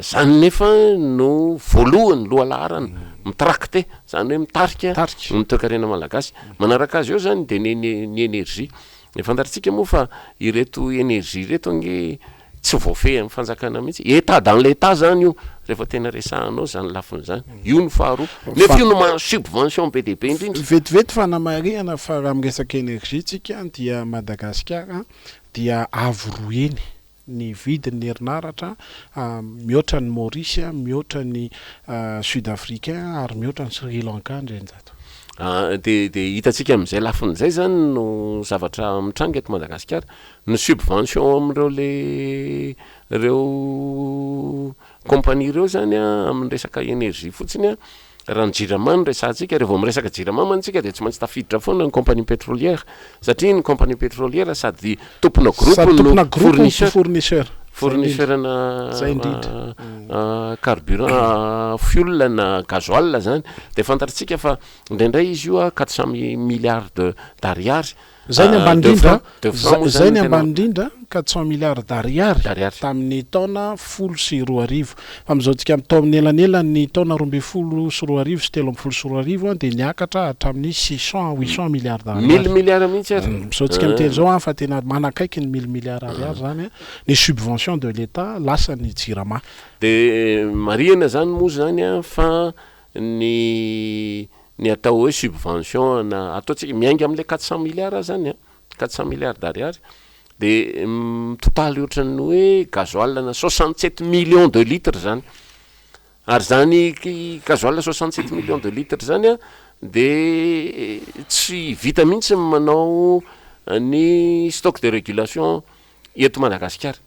zany nefa no voalohany lohalaharana mi-tracter, zany hoe mitarika ny toekarena malagasy. Manaraka azy eo zany de ny ny énergie. Fantatritsika moa fa ireto énergie ireto ange tsy voafehy amin'ny fanjakana mihitsy. Etat dans l'etat zany io rehefa tena resahanao zany lafiny zany. Io no faharoa. Nefa io no mahazo subvention be dia be indrindra. Vetivety fanamarihana fa raha miresaka énergie tsika dia Madagasikara dia avo roa heny ny vidin'ny herinaratra mihoatra an'i Maurice, mihoatra ny Sud Africain ary mihoatra an'i Sri Lanka Andrianjato. Dia dia hitantsika amin'izay lafiny izay izany no zavatra mitranga eto Madagasikara. Ny subvention amin'ireo le ireo compagnie ireo izany an, amin'ny resaka énergie fotsiny an, Raha ny Jirama no resahantsika, rehefa vao miresaka Jirama mantsy isika dia tsy maintsy tafiditra foana ny compagnie pétrolière satria ny compagnie pétrolière sady tompona groupe Sady no tompona groupe no fournisseur, fournisseur. fournisseur ana Zay indrindra. carburant, fuel na gasoil zany, dia fantatritsika fa indraindray izy io a 400 milliards de d'ariary Zay ny ambany De indrindra, franc, de franc moa zay zany ny no tena. ambany indrindra, 400 milliards d'ariary D'ariary. tamin'ny taona 2010. Fa amin'izao tsika tao amin'ny elanelan'ny taona 2012 sy 2013 dia niakatra hatramin'ny 600 à 800 milliards Mille d'ariary. milliards mihitsy ary. Amin'izao tsika miteny izao fa tena manakaiky ny mille milliards ariary zany ny subvention de l'Etat lasan'ny Jirama. De marihana zany moa zany fa ny ny atao hoe subvention na ataontsika miainga amin'ilay 400 milliards zany an, 400 milliards d'ariary de mitotaly ohatran'ny hoe gasoil ana 67 millions de litres zany, ary zany gasoil 67 millions de litres zany an de tsy vita mihitsy ny manao ny stock de régulation eto Madagasikara.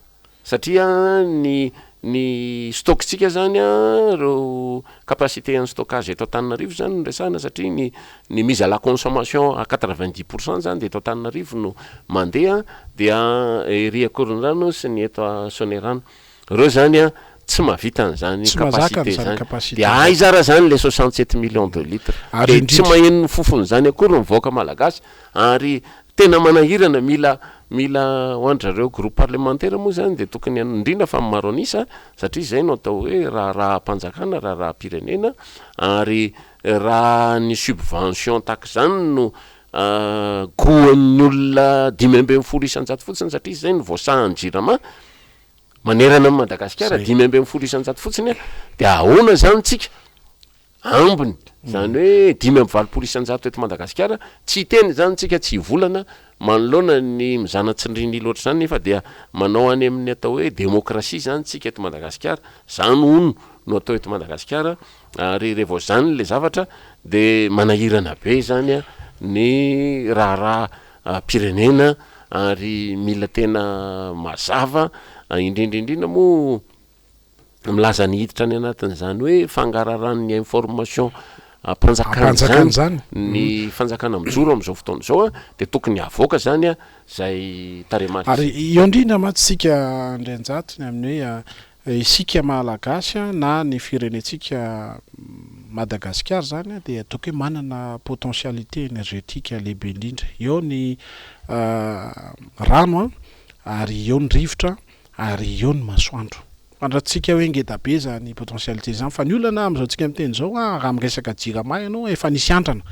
Satria ny ny stock-tsika zany an, ireo capacité en stockage eto Antananarivo zany no resahana satria ny ny mise à la consommation à 90 pour cent zany de eto Antananarivo no mandeha dia ery Ankorondrano sy ny eto Soanierana. Ireo zany an tsy mahavita an'izany Tsy mahazaka capacité an'izany zany. capacité Dia zany. aiza ara zany le 67 millions de litres? Ary Dia tsy indrindra. maheno ny fofon'izany akory ny vahoaka malagasy ary Tena manahirana, mila mila ho an-dry zareo groupe parlementaire moa izany dia tokony indrindra fa ny maro an'isa satria izay no atao hoe raharaham-panjakana, raharaham-pirenena ary raha ny subvention tahaka izany no goan'ny olona 15% fotsiny satria izay no voasahan'ny jirama manerana an'i Madagasikara, 15% fotsiny dia ahoana izany tsika? Ambiny, izany hoe 85% eto Madagasikara, tsy hiteny izany tsika, tsy hivolana manoloana ny mizana tsindrin'ila ohatr'izany nefa dia manao any amin'ny atao hoe demokrasia izany tsika eto Madagasikara, izany hono no atao eto Madagasikara ary rehefa izany ilay zavatra dia manahirana be izany ny raharaham-pirenena ary mila tena mazava indrindra indrindra moa milaza ny hiditra any anatin'izany hoe fangararan'ny information am-panjakana izany ny fanjakana mijoro amin'izao fotoana izao dia tokony havoaka izany izay tarehimarika Ary eo indrindra mantsy isika Andrianjato ny amin'ny hoe isika Malagasy na ny firenentsika Madagasikara izany dia ataoko hoe manana potentialité énergétique lehibe indrindra. Eo ny rano ary eo ny rivotra ary eo ny masoandro. Fantatsika hoe ngeda be izany potentialité izany fa ny olana amin'izao tsika miteny izao an, raha miresaka jirama ianao efa nisy andrana,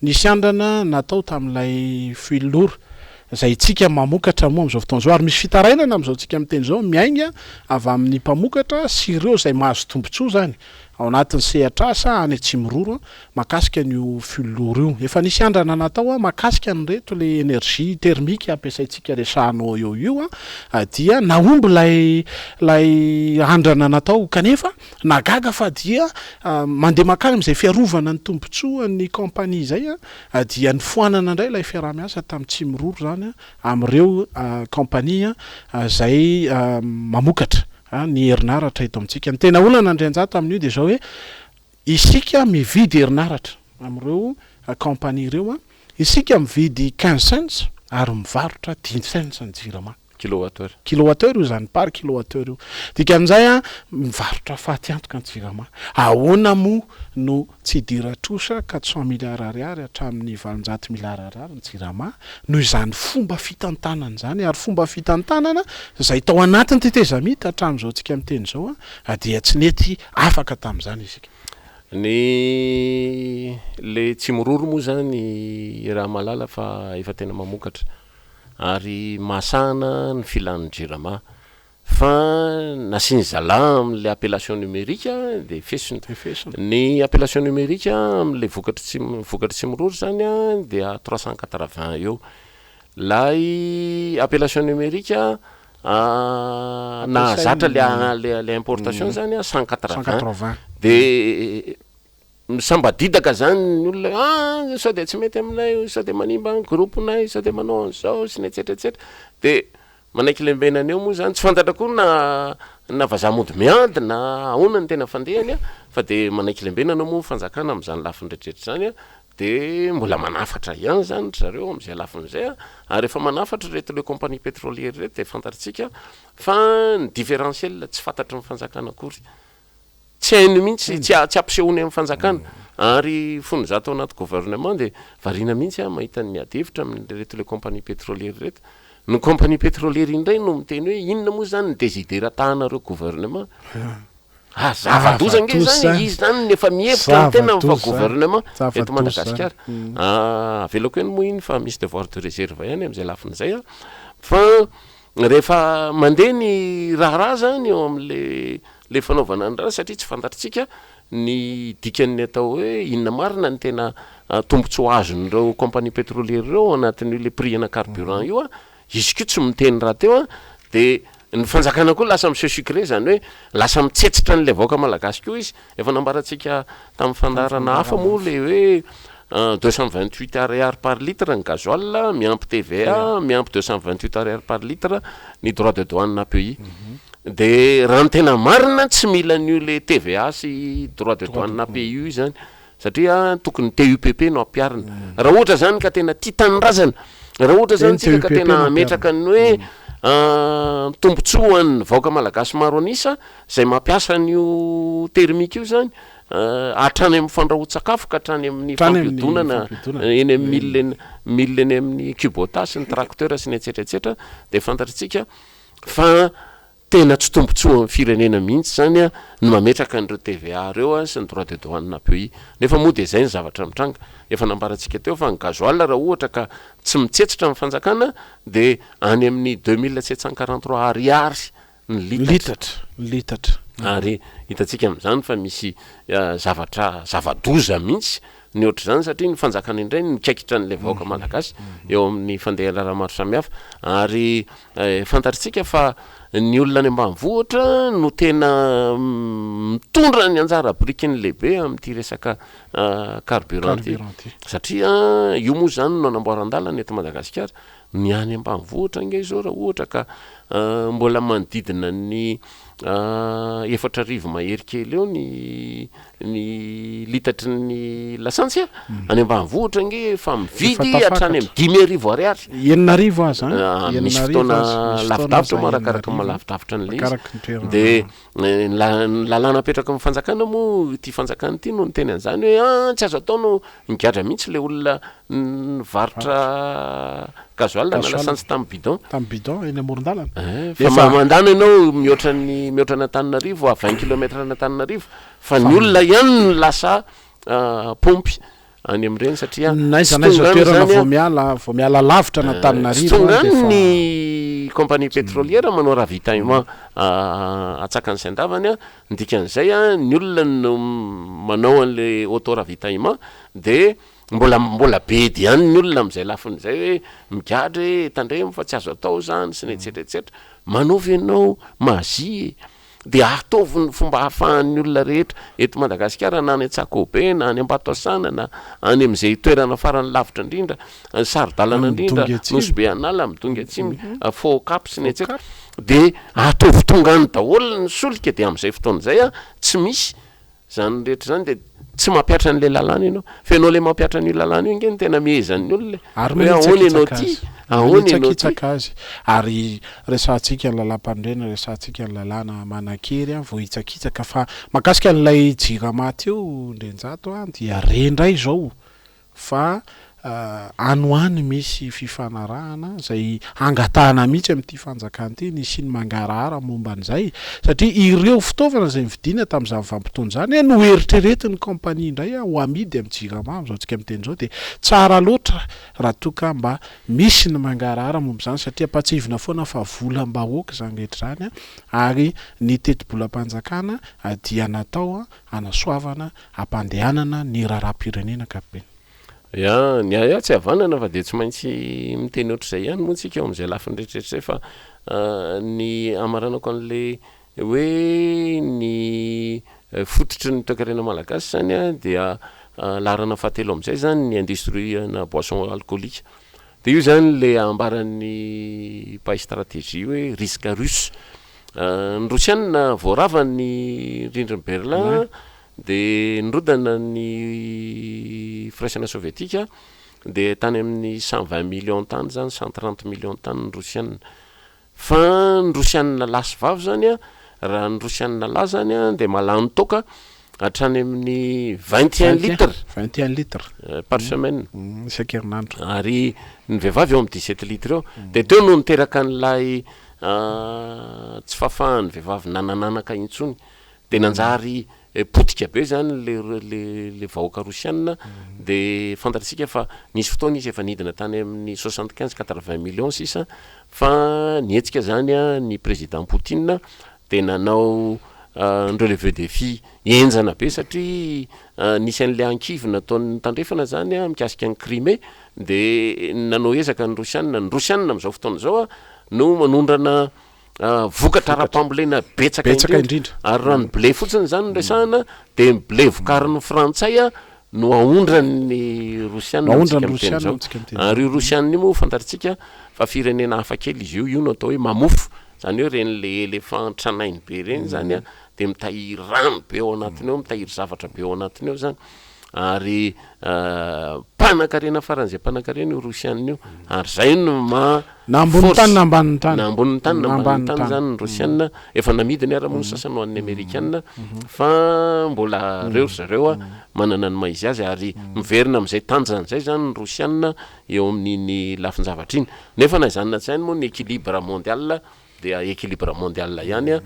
nisy andrana natao tamin'ilay fuel lourd izay tsika mamokatra moa amin'izao fotoana izao ary misy fitarainana amin'izao tsika miteny izao miainga avy amin'ny mpamokatra sy ireo izay mahazo tombotsoa izany ao anatin'ny sehatr'asa any Atsimiroro mahakasika an'io fuel lourd io. Efa nisy andrana natao mahakasika an'ireto le energie thermique ampiasaintsika resahanao eo io dia nahomby ilay ilay andrana natao kanefa nahagaga fa dia mandeha mankany amin'izay fiarovana ny tombotsoan'ny compagnie izay dia nofoanana indray ilay fiaraha-miasa tamin'ny Tsimiroro izany amin'ireo compagnie izay mamokatra ny herinaratra eto amintsika. Ny tena olana Andrianjato amin'io dia izao hoe isika mividy herinaratra amin'ireo compagnie ireo, isika mividy 15 cents ary mivarotra dimy cents ny jirama. Kilowatt heure. Kilowatt heure io izany, par kilowatt heure io. Dikan'izay mivarotra faty antoka ny jirama. Ahoana moa no tsy hidiran-trosa 400 milliards ariary hatramin'ny 800 milliards ariary ny jirama noho izany fomba fitantanana izany ary fomba fitantanana izay tao anatin'ny tetezamita hatramin'izao tsika miteny izao dia tsy nety afaka tamin'izany isika. Ny le tsimiroro moa izany raha mahalala fa efa tena mamokatra ary mahasahana ny filan'ny jirama Fa nasian'ny zalahy amin'ilay appellation numérique dia fesona. Dia fesona. Ny appellation numérique amin'ilay vokatry tsy vokatry tsy miroro izany an dia 380 eo. Ilay appellation numérique nahazatra ilay ilay importation izany an 180. 180. Dia misambadidaka izany ny olona hoe ah sao dia tsy mety aminay io, sao dia manimba ny groupe-nay, sao dia manao an'izao sy ny etsetra etsetra. Dia Manaiky lembenana eo moa zany, tsy fantatra koa na na vazaha mody miady na ahoana ny tena fandehany an, fa de manaiky lembenana moa ny fanjakana amin'izany lafiny rehetrarehetra izany an, de mbola manafatra ihany zany ry zareo amin'izay lafiny izay an, ary rehefa manafatra ireto le compagnie pétrolière ireto de fantatritsika fa ny différentiel tsy fantatry ny fanjakana akory. Tsy hainy mihitsy, tsy tsy ampisehoany amin'ny fanjakana. Ary fony izaho tao anaty gouvernement dia variana mihitsy aho mahita ny ady hevitra amin'ireto le compagnie pétrolière ireto. Ny compagnie pétrolière indray no miteny hoe inona moa izany ny desiderata-nareo gouvernement. Ah, zava-doza ange izany, izy izany no efa mihevitra ny tenany fa gouvernement eto Madagasikara. Ah, avelako eny moa iny fa misy devoir de réserve ihany amin'izay lafiny izay an. Fa rehefa mandeha ny raharaha izany eo amin'le Le fanaovana ny raha satria tsy fantatritsika ny dikan'ny atao hoe inona marina ny tena tombotsoa azon'ireo compagnie pétrolière ireo ao anatin'io le prix ana carburant io an, izy koa tsy miteny rahateo an, de ny fanjakana koa lasa mi-se sucrer zany hoe lasa mitsetsitra an'ilay vahoaka malagasy koa izy, efa nambarantsika tamin'ny fandaharana hafa moa le hoe 228 ariary par litre ny gasoil miampy TVA miampy 228 ariary par litre ny droit de douane API. De raha ny tena marina tsy mila an'io le TVA sy droit de douane API io izany satria tokony TUPP no ampiharina. Raha ohatra zany ka tena tia tanindrazana, raha ohatra zany tsika ka tena hametraka ny hoe tombotsoa ho an'ny vahoaka malagasy maro an'isa izay mampiasa an'io thermique io zany hatrany amin'ny fandrahoan-tsakafo ka hatrany amin'ny fampiodonana eny amin'ny mille mille eny amin'ny Kubota sy ny tracteur sy ny etsetra etsetra de fantatritsika Fa tena tsy tombotsoan'ny firenena mihitsy izany ny mametraka an'ireo TVA ireo sy ny droit de douane API. Nefa moa dia izay ny zavatra mitranga. Efa nambarantsika teo fa ny gasoil raha ohatra ka tsy mitsetsitra ny fanjakana dia any amin'ny 2743 ariary ny litatra. Ny litatra. Ary hitantsika amin'izany fa misy zavatra zava-doza mihitsy ny ohatr'izany satria ny fanjakana indray no mikaikitra an'ilay vahoaka malagasy eo amin'ny fandehan'ny maro samihafa ary fantatritsika fa ny olona any ambanivohitra no tena mitondra ny anjara birikiny lehibe amin'ity resaka carburant ity satria io moa izany no anamboaran-dalana eto Madagasikara Ny any ambanivohitra ange izao raha ohatra ka mbola manodidina ny 4000 mahery kely eo ny ny litatry ny lasantsy a, any ambanivohitra ange efa mividy hatrany amin'ny 5000 ariary. 6000 aza an, Misy fotoana lavidavitra moa arakaraka ny maha lavidavitra an'ilay izy. Dia ny lalàna apetraky ny fanjakana moa ity fanjakana ity no niteny an'izany hoe ah tsy azo atao no Nigadra mihitsy ilay olona nivarotra gasoil na lasantsy tamin'ny bidon. Tamin'ny bidon eny amoron-dalana. Eh, fa Nefa mandany ianao mihoatra ny mihoatra an'Antananarivo à 20 kilomètres an'Antananarivo fa ny olona ihany no lasa paompy any amin'ireny satria N'aiza tsy n'aiza tonga any toerana zany vao an, miala vao miala lavitra tsy an'Antananarivo tonga an dia any efa ny compagnie pétrolière manao ravitaillement atsakany sy andavany an, ny dikan'izay an, ny olona no manao an'le auto ravitaillement de Mbola mbola bedy ihany ny olona amin'izay lafiny izay hoe migadra e, tandremo fa tsy azo atao izany sy ny etsetra etsetra. Manaova ianao magie e! Dia ataovy ny fomba ahafahan'ny olona rehetra eto Madagasikara na any Antsakoabe na any Ambatoasana na any amin'izay toerana farany lavitra indrindra, saro-dalana indrindra, Nosy Be An'ala, Midongy Atsimo, Fort-Cap sy ny etsetra. Dia ataovy tonga any daholo ny solika dia amin'izay fotoana izay tsy misy Izany rehetra izany dia tsy mampihatra an'ilay lalàna ianao. Fa ianao ilay mampihatra an'io lalàna io ange no tena mihezan'ny olona e. Ary Hoe ahoana ianao manitsakitsaka ity? azy. Ahoana ianao ity? Manitsakitsaka azy. Ary resahantsika ny lalàmpanorenana, resahantsika ny lalàna manan-kery voahitsakitsaka. Fa mahakasika an'ilay Jirama teo Ndrenjato dia re indray izao fa any ho any misy fifanarahana izay hangatahana mihitsy amin'ity fanjakana ity ny hisian'ny mangarahara momba an'izay satria ireo fitaovana izay novidiana tamin'izany vanim-potoana izany no eritreretin'ny kaompania indray ho amidy amin'ny Jirama amin'izao tsika miteny izao dia tsara loatra raha toa ka mba misy ny mangarahara momba izany satria ampahatsiahivina foana fa volam-bahoaka izany rehetra izany ary ny tetibolam-panjakana dia natao hanasoavana hampandehanana ny raharaham-pirenena ankapobeny. Ya, ny ahy tsy havanana fa dia tsy maintsy miteny ohatr'izay ihany moa tsika eo amin'izay lafiny rehetrarehetra izay fa ny hamaranako an'ilay hoe ny fototry ny toekarena malagasy izany an dia laharana fahatelo amin'izay izany ny industrie-na boisson alcoolique. Dia io izany ilay ambaran'ny mpahay stratégie hoe risque russe. Ny Rosiana vao rava ny rindrin'i Berlin dia nirodana ny firaisana sovietika dia tany amin'ny 120 millions tany izany, 130 millions tany ny Rosiana. Fa ny Rosiana lahy sy vavy izany an, raha ny Rosiana lahy izany an dia mahalany toaka hatrany amin'ny 21 litres. 21 litres. Par semaine. Isan-kerinandro. Ary ny vehivavy eo amin'ny 17 litres eo. Dia teo no niteraka an'ilay Tsy fahafahan'ny vehivavy nanananaka intsony. Dia nanjary potika be izany le le le vahoaka rosiana. Dia fantatsika fa nisy fotoana izy efa nidina tany amin'ny 75, 80 millions sisa fa nihetsika izany ny président Poutine dia nanao ni-relever défi henjana be satria nisy an'ilay ankivy nataon'ny tandrefana izany mikasika an'i Crimée dia nanao ezaka ny rosiana. Ny rosiana amin'izao fotoana izao no manondrana vokatra ara-pambolena betsaka indrindra, ary raha ny blé fotsiny izany no resahana dia ny blé vokarin'ny frantsay no aondran'ny rosiana amintsika miteny izao, ary io rosiana io moa fantatritsika fa firenena hafa kely izy io, io no atao hoe mamofo, izany hoe ireny le éléphant tranainy be ireny izany an, dia mitahiry rano be ao anatiny ao, mitahiry zavatra be ao anatiny ao izany, ary mpanan-karena faran'izay mpanan-karena io rosiana io, ary izay no maha Na ambonin'ny tany na ambanin'ny tany. Na ambonin'ny tany na ambanin'ny tany izany ny rosiana, efa namidiny ara moa ny sasany ho an'ny amerikana, fa mbola reo ry zareo manana ny maha izy azy, ary miverina amin'izay tanjany izay izany ny rosiana eo amin'iny lafin-javatra iny, nefa na izany na tsy izany moa ny équilibre mondial dia équilibre mondial ihany,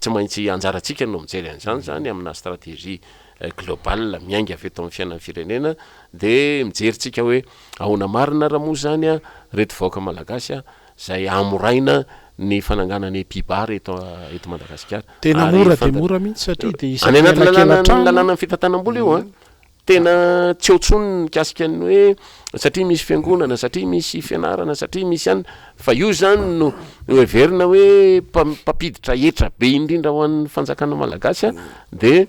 tsy maintsy anjarantsika no mijery an'izany izany amina stratégie globale miainga avy eto amin'ny fiainan'ny firenena, dia mijery tsika hoe Ahoana marina ra moa zany a reto vahoaka malagasy a zay hamoraina ny fananganana epi-bar eto eto Madagasikara. Tena Ary mora dia fanta- mora mihitsy satria dia Any isaky ny anaty lalàna elakelan-trano. lalànan'ny fitantanam-bola io an. Tena tsy eo intsony ny mikasika ny hoe satria misy fiangonana, satria misy fianarana, satria misy an, fa io zany no no heverina hoe mpam- mpampiditra hetra be indrindra ho an'ny fanjakana malagasy a, de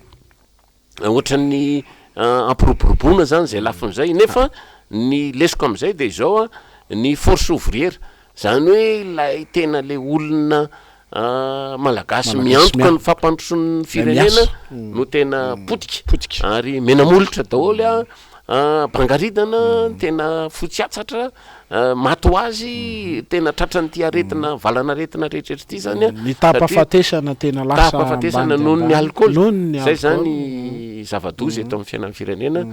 Ohatran'ny ampiroboroboana zany zay lafiny zay nefa ny lesoka am'zay de izao a, ny force ouvrière, zany hoe ilay tena le olona malagasy miantoka ny fampandrosoan'ny firenena no tena potika, ary mena molotra daholo a, bangaridana, tena fotsy hatsatra, maty ho azy, tena tratran'ity aretina valan'aretina rehetra ity zany an, Ny taham-pahafatesana tena lasa taham-pahafatesana ambany noho ny dia ambany. alikaola, Noho ny zay alikaola. zany zava-doza eto amin'ny fiainan'ny firenena,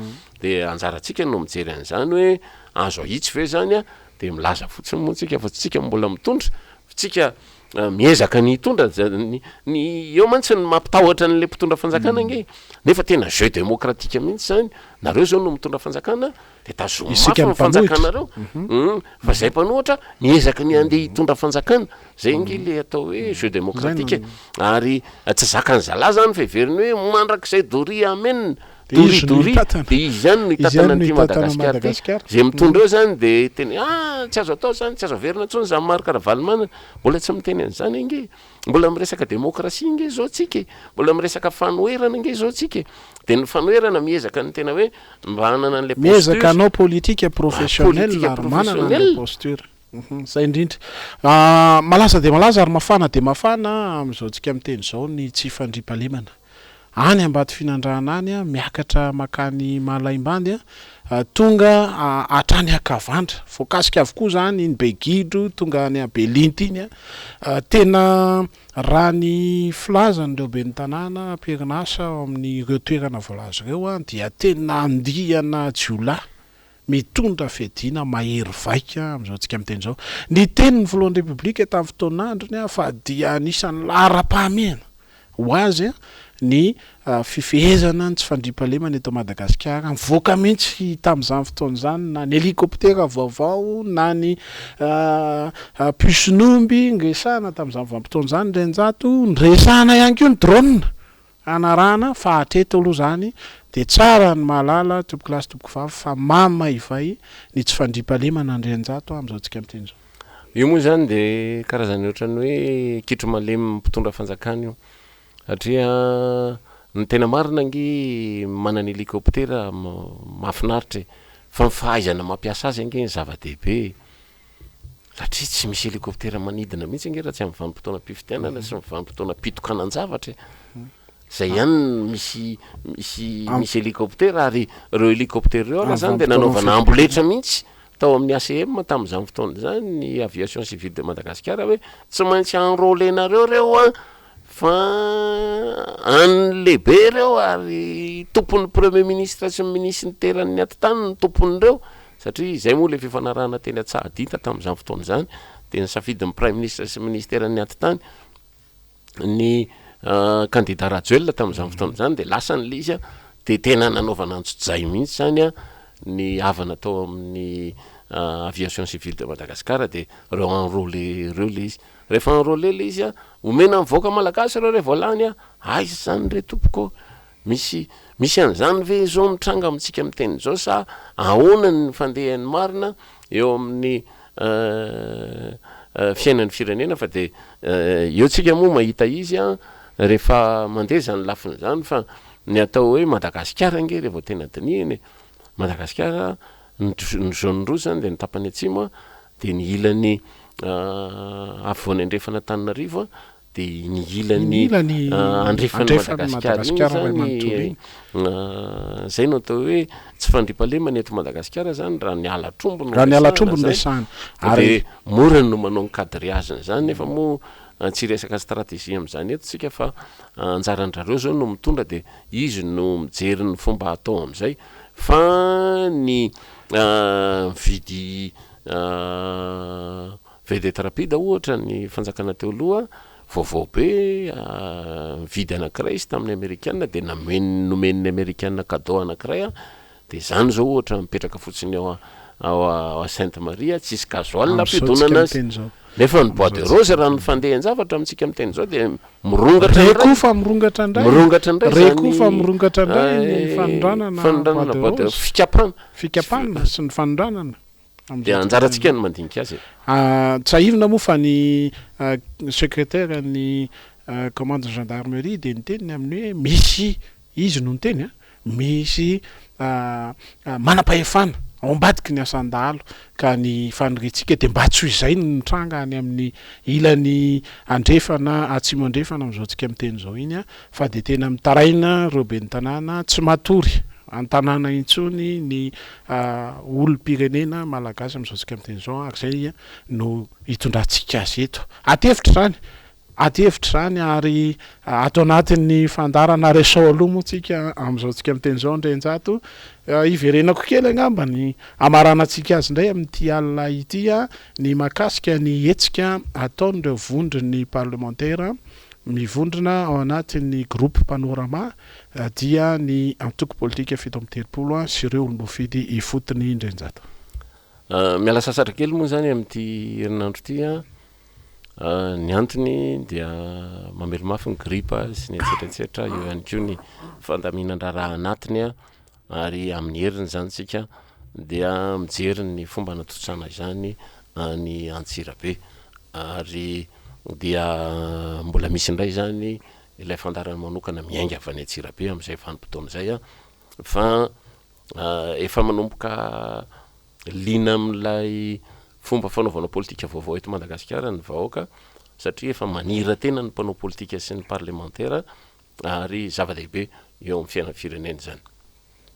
de anjarantsika no mijery an'izany hoe azo ahitsy ve zany an, de milaza fotsiny moa tsika fa tsika mbola mitondra, fa tsika. miezaka ny hitondra, ny ny eo mantsy ny mampitahotra an'le mpitondra fanjakana ange, nefa tena jeu démocratique mihitsy zany, nareo zao no mitondra fanjakana de tazomy Isika mafy ny ny mpanohitra. fanjakanareo, hum, fa zay mpanohitra miezaka ny handeha hitondra fanjakana, zay ange le atao hoe jeu démocratique e, ary tsy zakan'ny zalahy zany fa heveriny hoe mandrakizay doria amen, De doria izy no doria, hitantana. de izy ihany no Izy hitantana ihany no an'ity hitantana Madagasikara ity, Madagasikara. zay mitondra eo zany de tena hoe ah tsy azo atao zany, tsy azo averina intsony zany Marc Ravalomanana, mbola tsy miteny an'izany ange e, mbola miresaka démocratie ange zao tsika e, mbola miresaka fanoherana ange zao tsika e, de ny fanoherana miezaka ny tena hoe mba hanana an'ilay Miezaka posture, hanao politika professionnel politika ary manana an'ilay professionnel. posture. Zay indrindra. Malaza dia malaza ary mafana dia mafana amin'izao tsika miteny izao ny tsy fandriampahalemana. Any Ambatofinandrahana any, miakatra makany Malaimbandy, tonga hatrany Akavandra. Voakasika avokoa izany iny Begidro, tonga any Belinty iny. Tena raha ny filazan'ireo ben'ny tanàna am-perinasa ao amin'ireo toerana voalaza ireo dia tena andiana jiolahy mitondra fiadiana mahery vaika amin'izao antsika miteny izao. Niteny ny filohan'ny Repoblika tamin'ny fotoan'androny fa dia anisan'ny laharam-pahamehana ho azy ny fifehezana ny tsy fandriampahalemana eto Madagasikara. Nivoaka mihitsy tamin'izany fotoana izany na ny helikoptera vaovao na ny puce-n'omby niresahana tamin'izany vanim-potoana izany, Ndrianjato, niresahana ihany koa ny drone. Hanarahana fa hatreto aloha izany dia tsara ny mahalala tompokolahy sy tompokovavy fa mamaivay ny tsy fandriampahalemana Andrianjato a amin'izao tsika miteny izao. Io moa izany dia karazany ohatran'ny hoe kitro malemy mpitondra fanjakana io satria ny tena marina ange manana hélicoptère mahafinaritra e, fa ny fahaizana mampiasa azy ange ny zava-dehibe e. Satria tsy misy hélicoptère manidina mihitsy ange raha tsy amin'ny vanim-potoanam-pifidianana sy ny vanim-potoanam-pitokanan-javatra e. Zay ihany no misy misy misy hélicoptère ary ireo hélicoptère ireo ara zany dia nanaovana amboletra mihitsy tao amin'ny ACM tamin'izany fotoana izany ny aviation civile de Madagascar hoe tsy maintsy enrôler-nareo ireo an Fa an'ny lehibe ireo ary tompon'ny premier ministre sy ny minisiteran'ny atitany no tompon'ireo satria izay moa ilay fifanarahana teny Antsahadinta tamin'izany fotoana izany dia nisafidy ny praiminisitra sy ny minisiteran'ny atitany ny kandida Rajoelina tamin'izany fotoana izany dia lasany ilay izy dia tena nanaovana antsojay mihitsy izany ny havana tao amin'ny aviation civile de Madagascar dia ireo enrôlé ireo ilay izy. Rehefa enrôler le izy a, omena ny vahoaka malagasy ireo rehefa lany a, aiza zany re tompoko ô? Misy misy an'izany ve izao mitranga amintsika miteny izao sa ahoana ny fandehany marina eo amin'ny fiainan'ny firenena fa de eo tsika moa mahita izy a, rehefa mandeha izany lafiny izany fa ny atao hoe Madagasikara ange rehefa tena dinihina e, Madagasikara ny zone rouge zany de ny tapany atsimo a, Dia ny ilany afovoany andrefan'Antananarivo dia ny ilany andrefan'i Madagasikara iny zany, zay no atao hoe tsy fandriampahalemana eto Madagasikara zany raha ny halatr'omby no resahana zay, dia mora no manao ny quadrillage zany nefa moa tsy hiresaka stratégie amin'izany eto tsika fa anjaran-drareo zao no mitondra dia izy no mijery ny fomba atao amin'izay fa ny Mividy vedette rapide ohatra ny fanjakana teo aloha, vaovao be, nividy anankiray izy tamin'ny amerikana dia nameno nomen'ny amerikana cadeau anankiray an, dia izany izao ohatra mipetraka fotsiny ao ao Sainte Marie tsisy gasoil hampidonana azy, nefa ny bois de rose raha ny fandehan-javatra amintsika miteny izao dia Mirongatra Re indray. koa fa mirongatra indray. Mirongatra indray Re koa izany fa mirongatra indray ny fanondranana fanondranana bois bois de de rose. fikapana. Fikapana sy ny fanondranana. Amin'izao Dia anjarantsika ny mandinika azy e. Tsiahivina moa fa ny secrétaire ny commande gendarmerie dia niteny ny amin'ny hoe misy, izy no niteny an, Misy manam-pahefana ao ambadiky ny asan-dahalo ka ny faniriantsika dia mba tsy ho izay no mitranga any amin'ny ilany andrefana, atsimo andrefana amin'izao tsika miteny izao iny fa dia tena mitaraina ireo ben'ny tanàna, tsy matory an-tanàna intsony ny olom-pirenena malagasy amin'izao tsika miteny izao ary izay no hitondrantsika azy eto. Ady hevitra izany. Adihevitra izany ary ato anatin'ny fandaharana Resaho aloha moa tsika amin'izao tsika miteny izao Andrianjato. Hiverenako kely angamba ny hamaranantsika azy indray amin'ity alina ity ny mahakasika ny hetsika ataon'ireo vondron'ny parlemantera mivondrona ao anatin'ny groupe Panorama dia ny antoko politika 37 sy ireo olom-boafidy ifotony Andrianjato. Miala sasatra kely moa izany amin'ity herinandro ity an. Ny antony dia mamely mafy ny gripa sy ny etsetra etsetra, eo ihany koa ny fandaminan-draharaha anatiny ary amin'ny heriny izany isika dia mijery ny fomba hanatontosana izany any Antsirabe ary dia mbola misy indray izany ilay fandaharana manokana miainga avy any Antsirabe amin'izay vanim-potoana izay fa efa manomboka Liana amin'ilay fomba fanaovana politika vaovao eto Madagasikara ny vahoaka satria efa manira-tena ny mpanao politika sy ny parlemantera ary zava-dehibe eo amin'ny fiainan'ny firenena izany.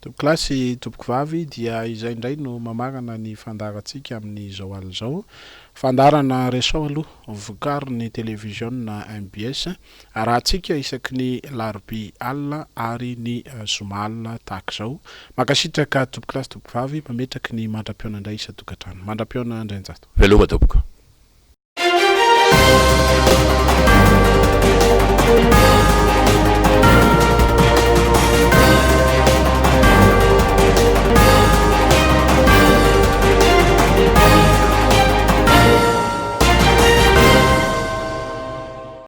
Tompokolahy sy tompokovavy dia izay indray no mamarana ny fandaharantsika amin'izao alina izao. Fandaharana Resaho aloha vokarin'ny televiziona mbs. Arahantsika isaky ny larobia alina ary ny zoma alina tahaka izao. Mankasitraka tompokolahy sy tompokovavy, mametraky ny mandra-pihaona indray isan-tokantrano. Mandra-pihaona Andrianjato. Veloma tompoko.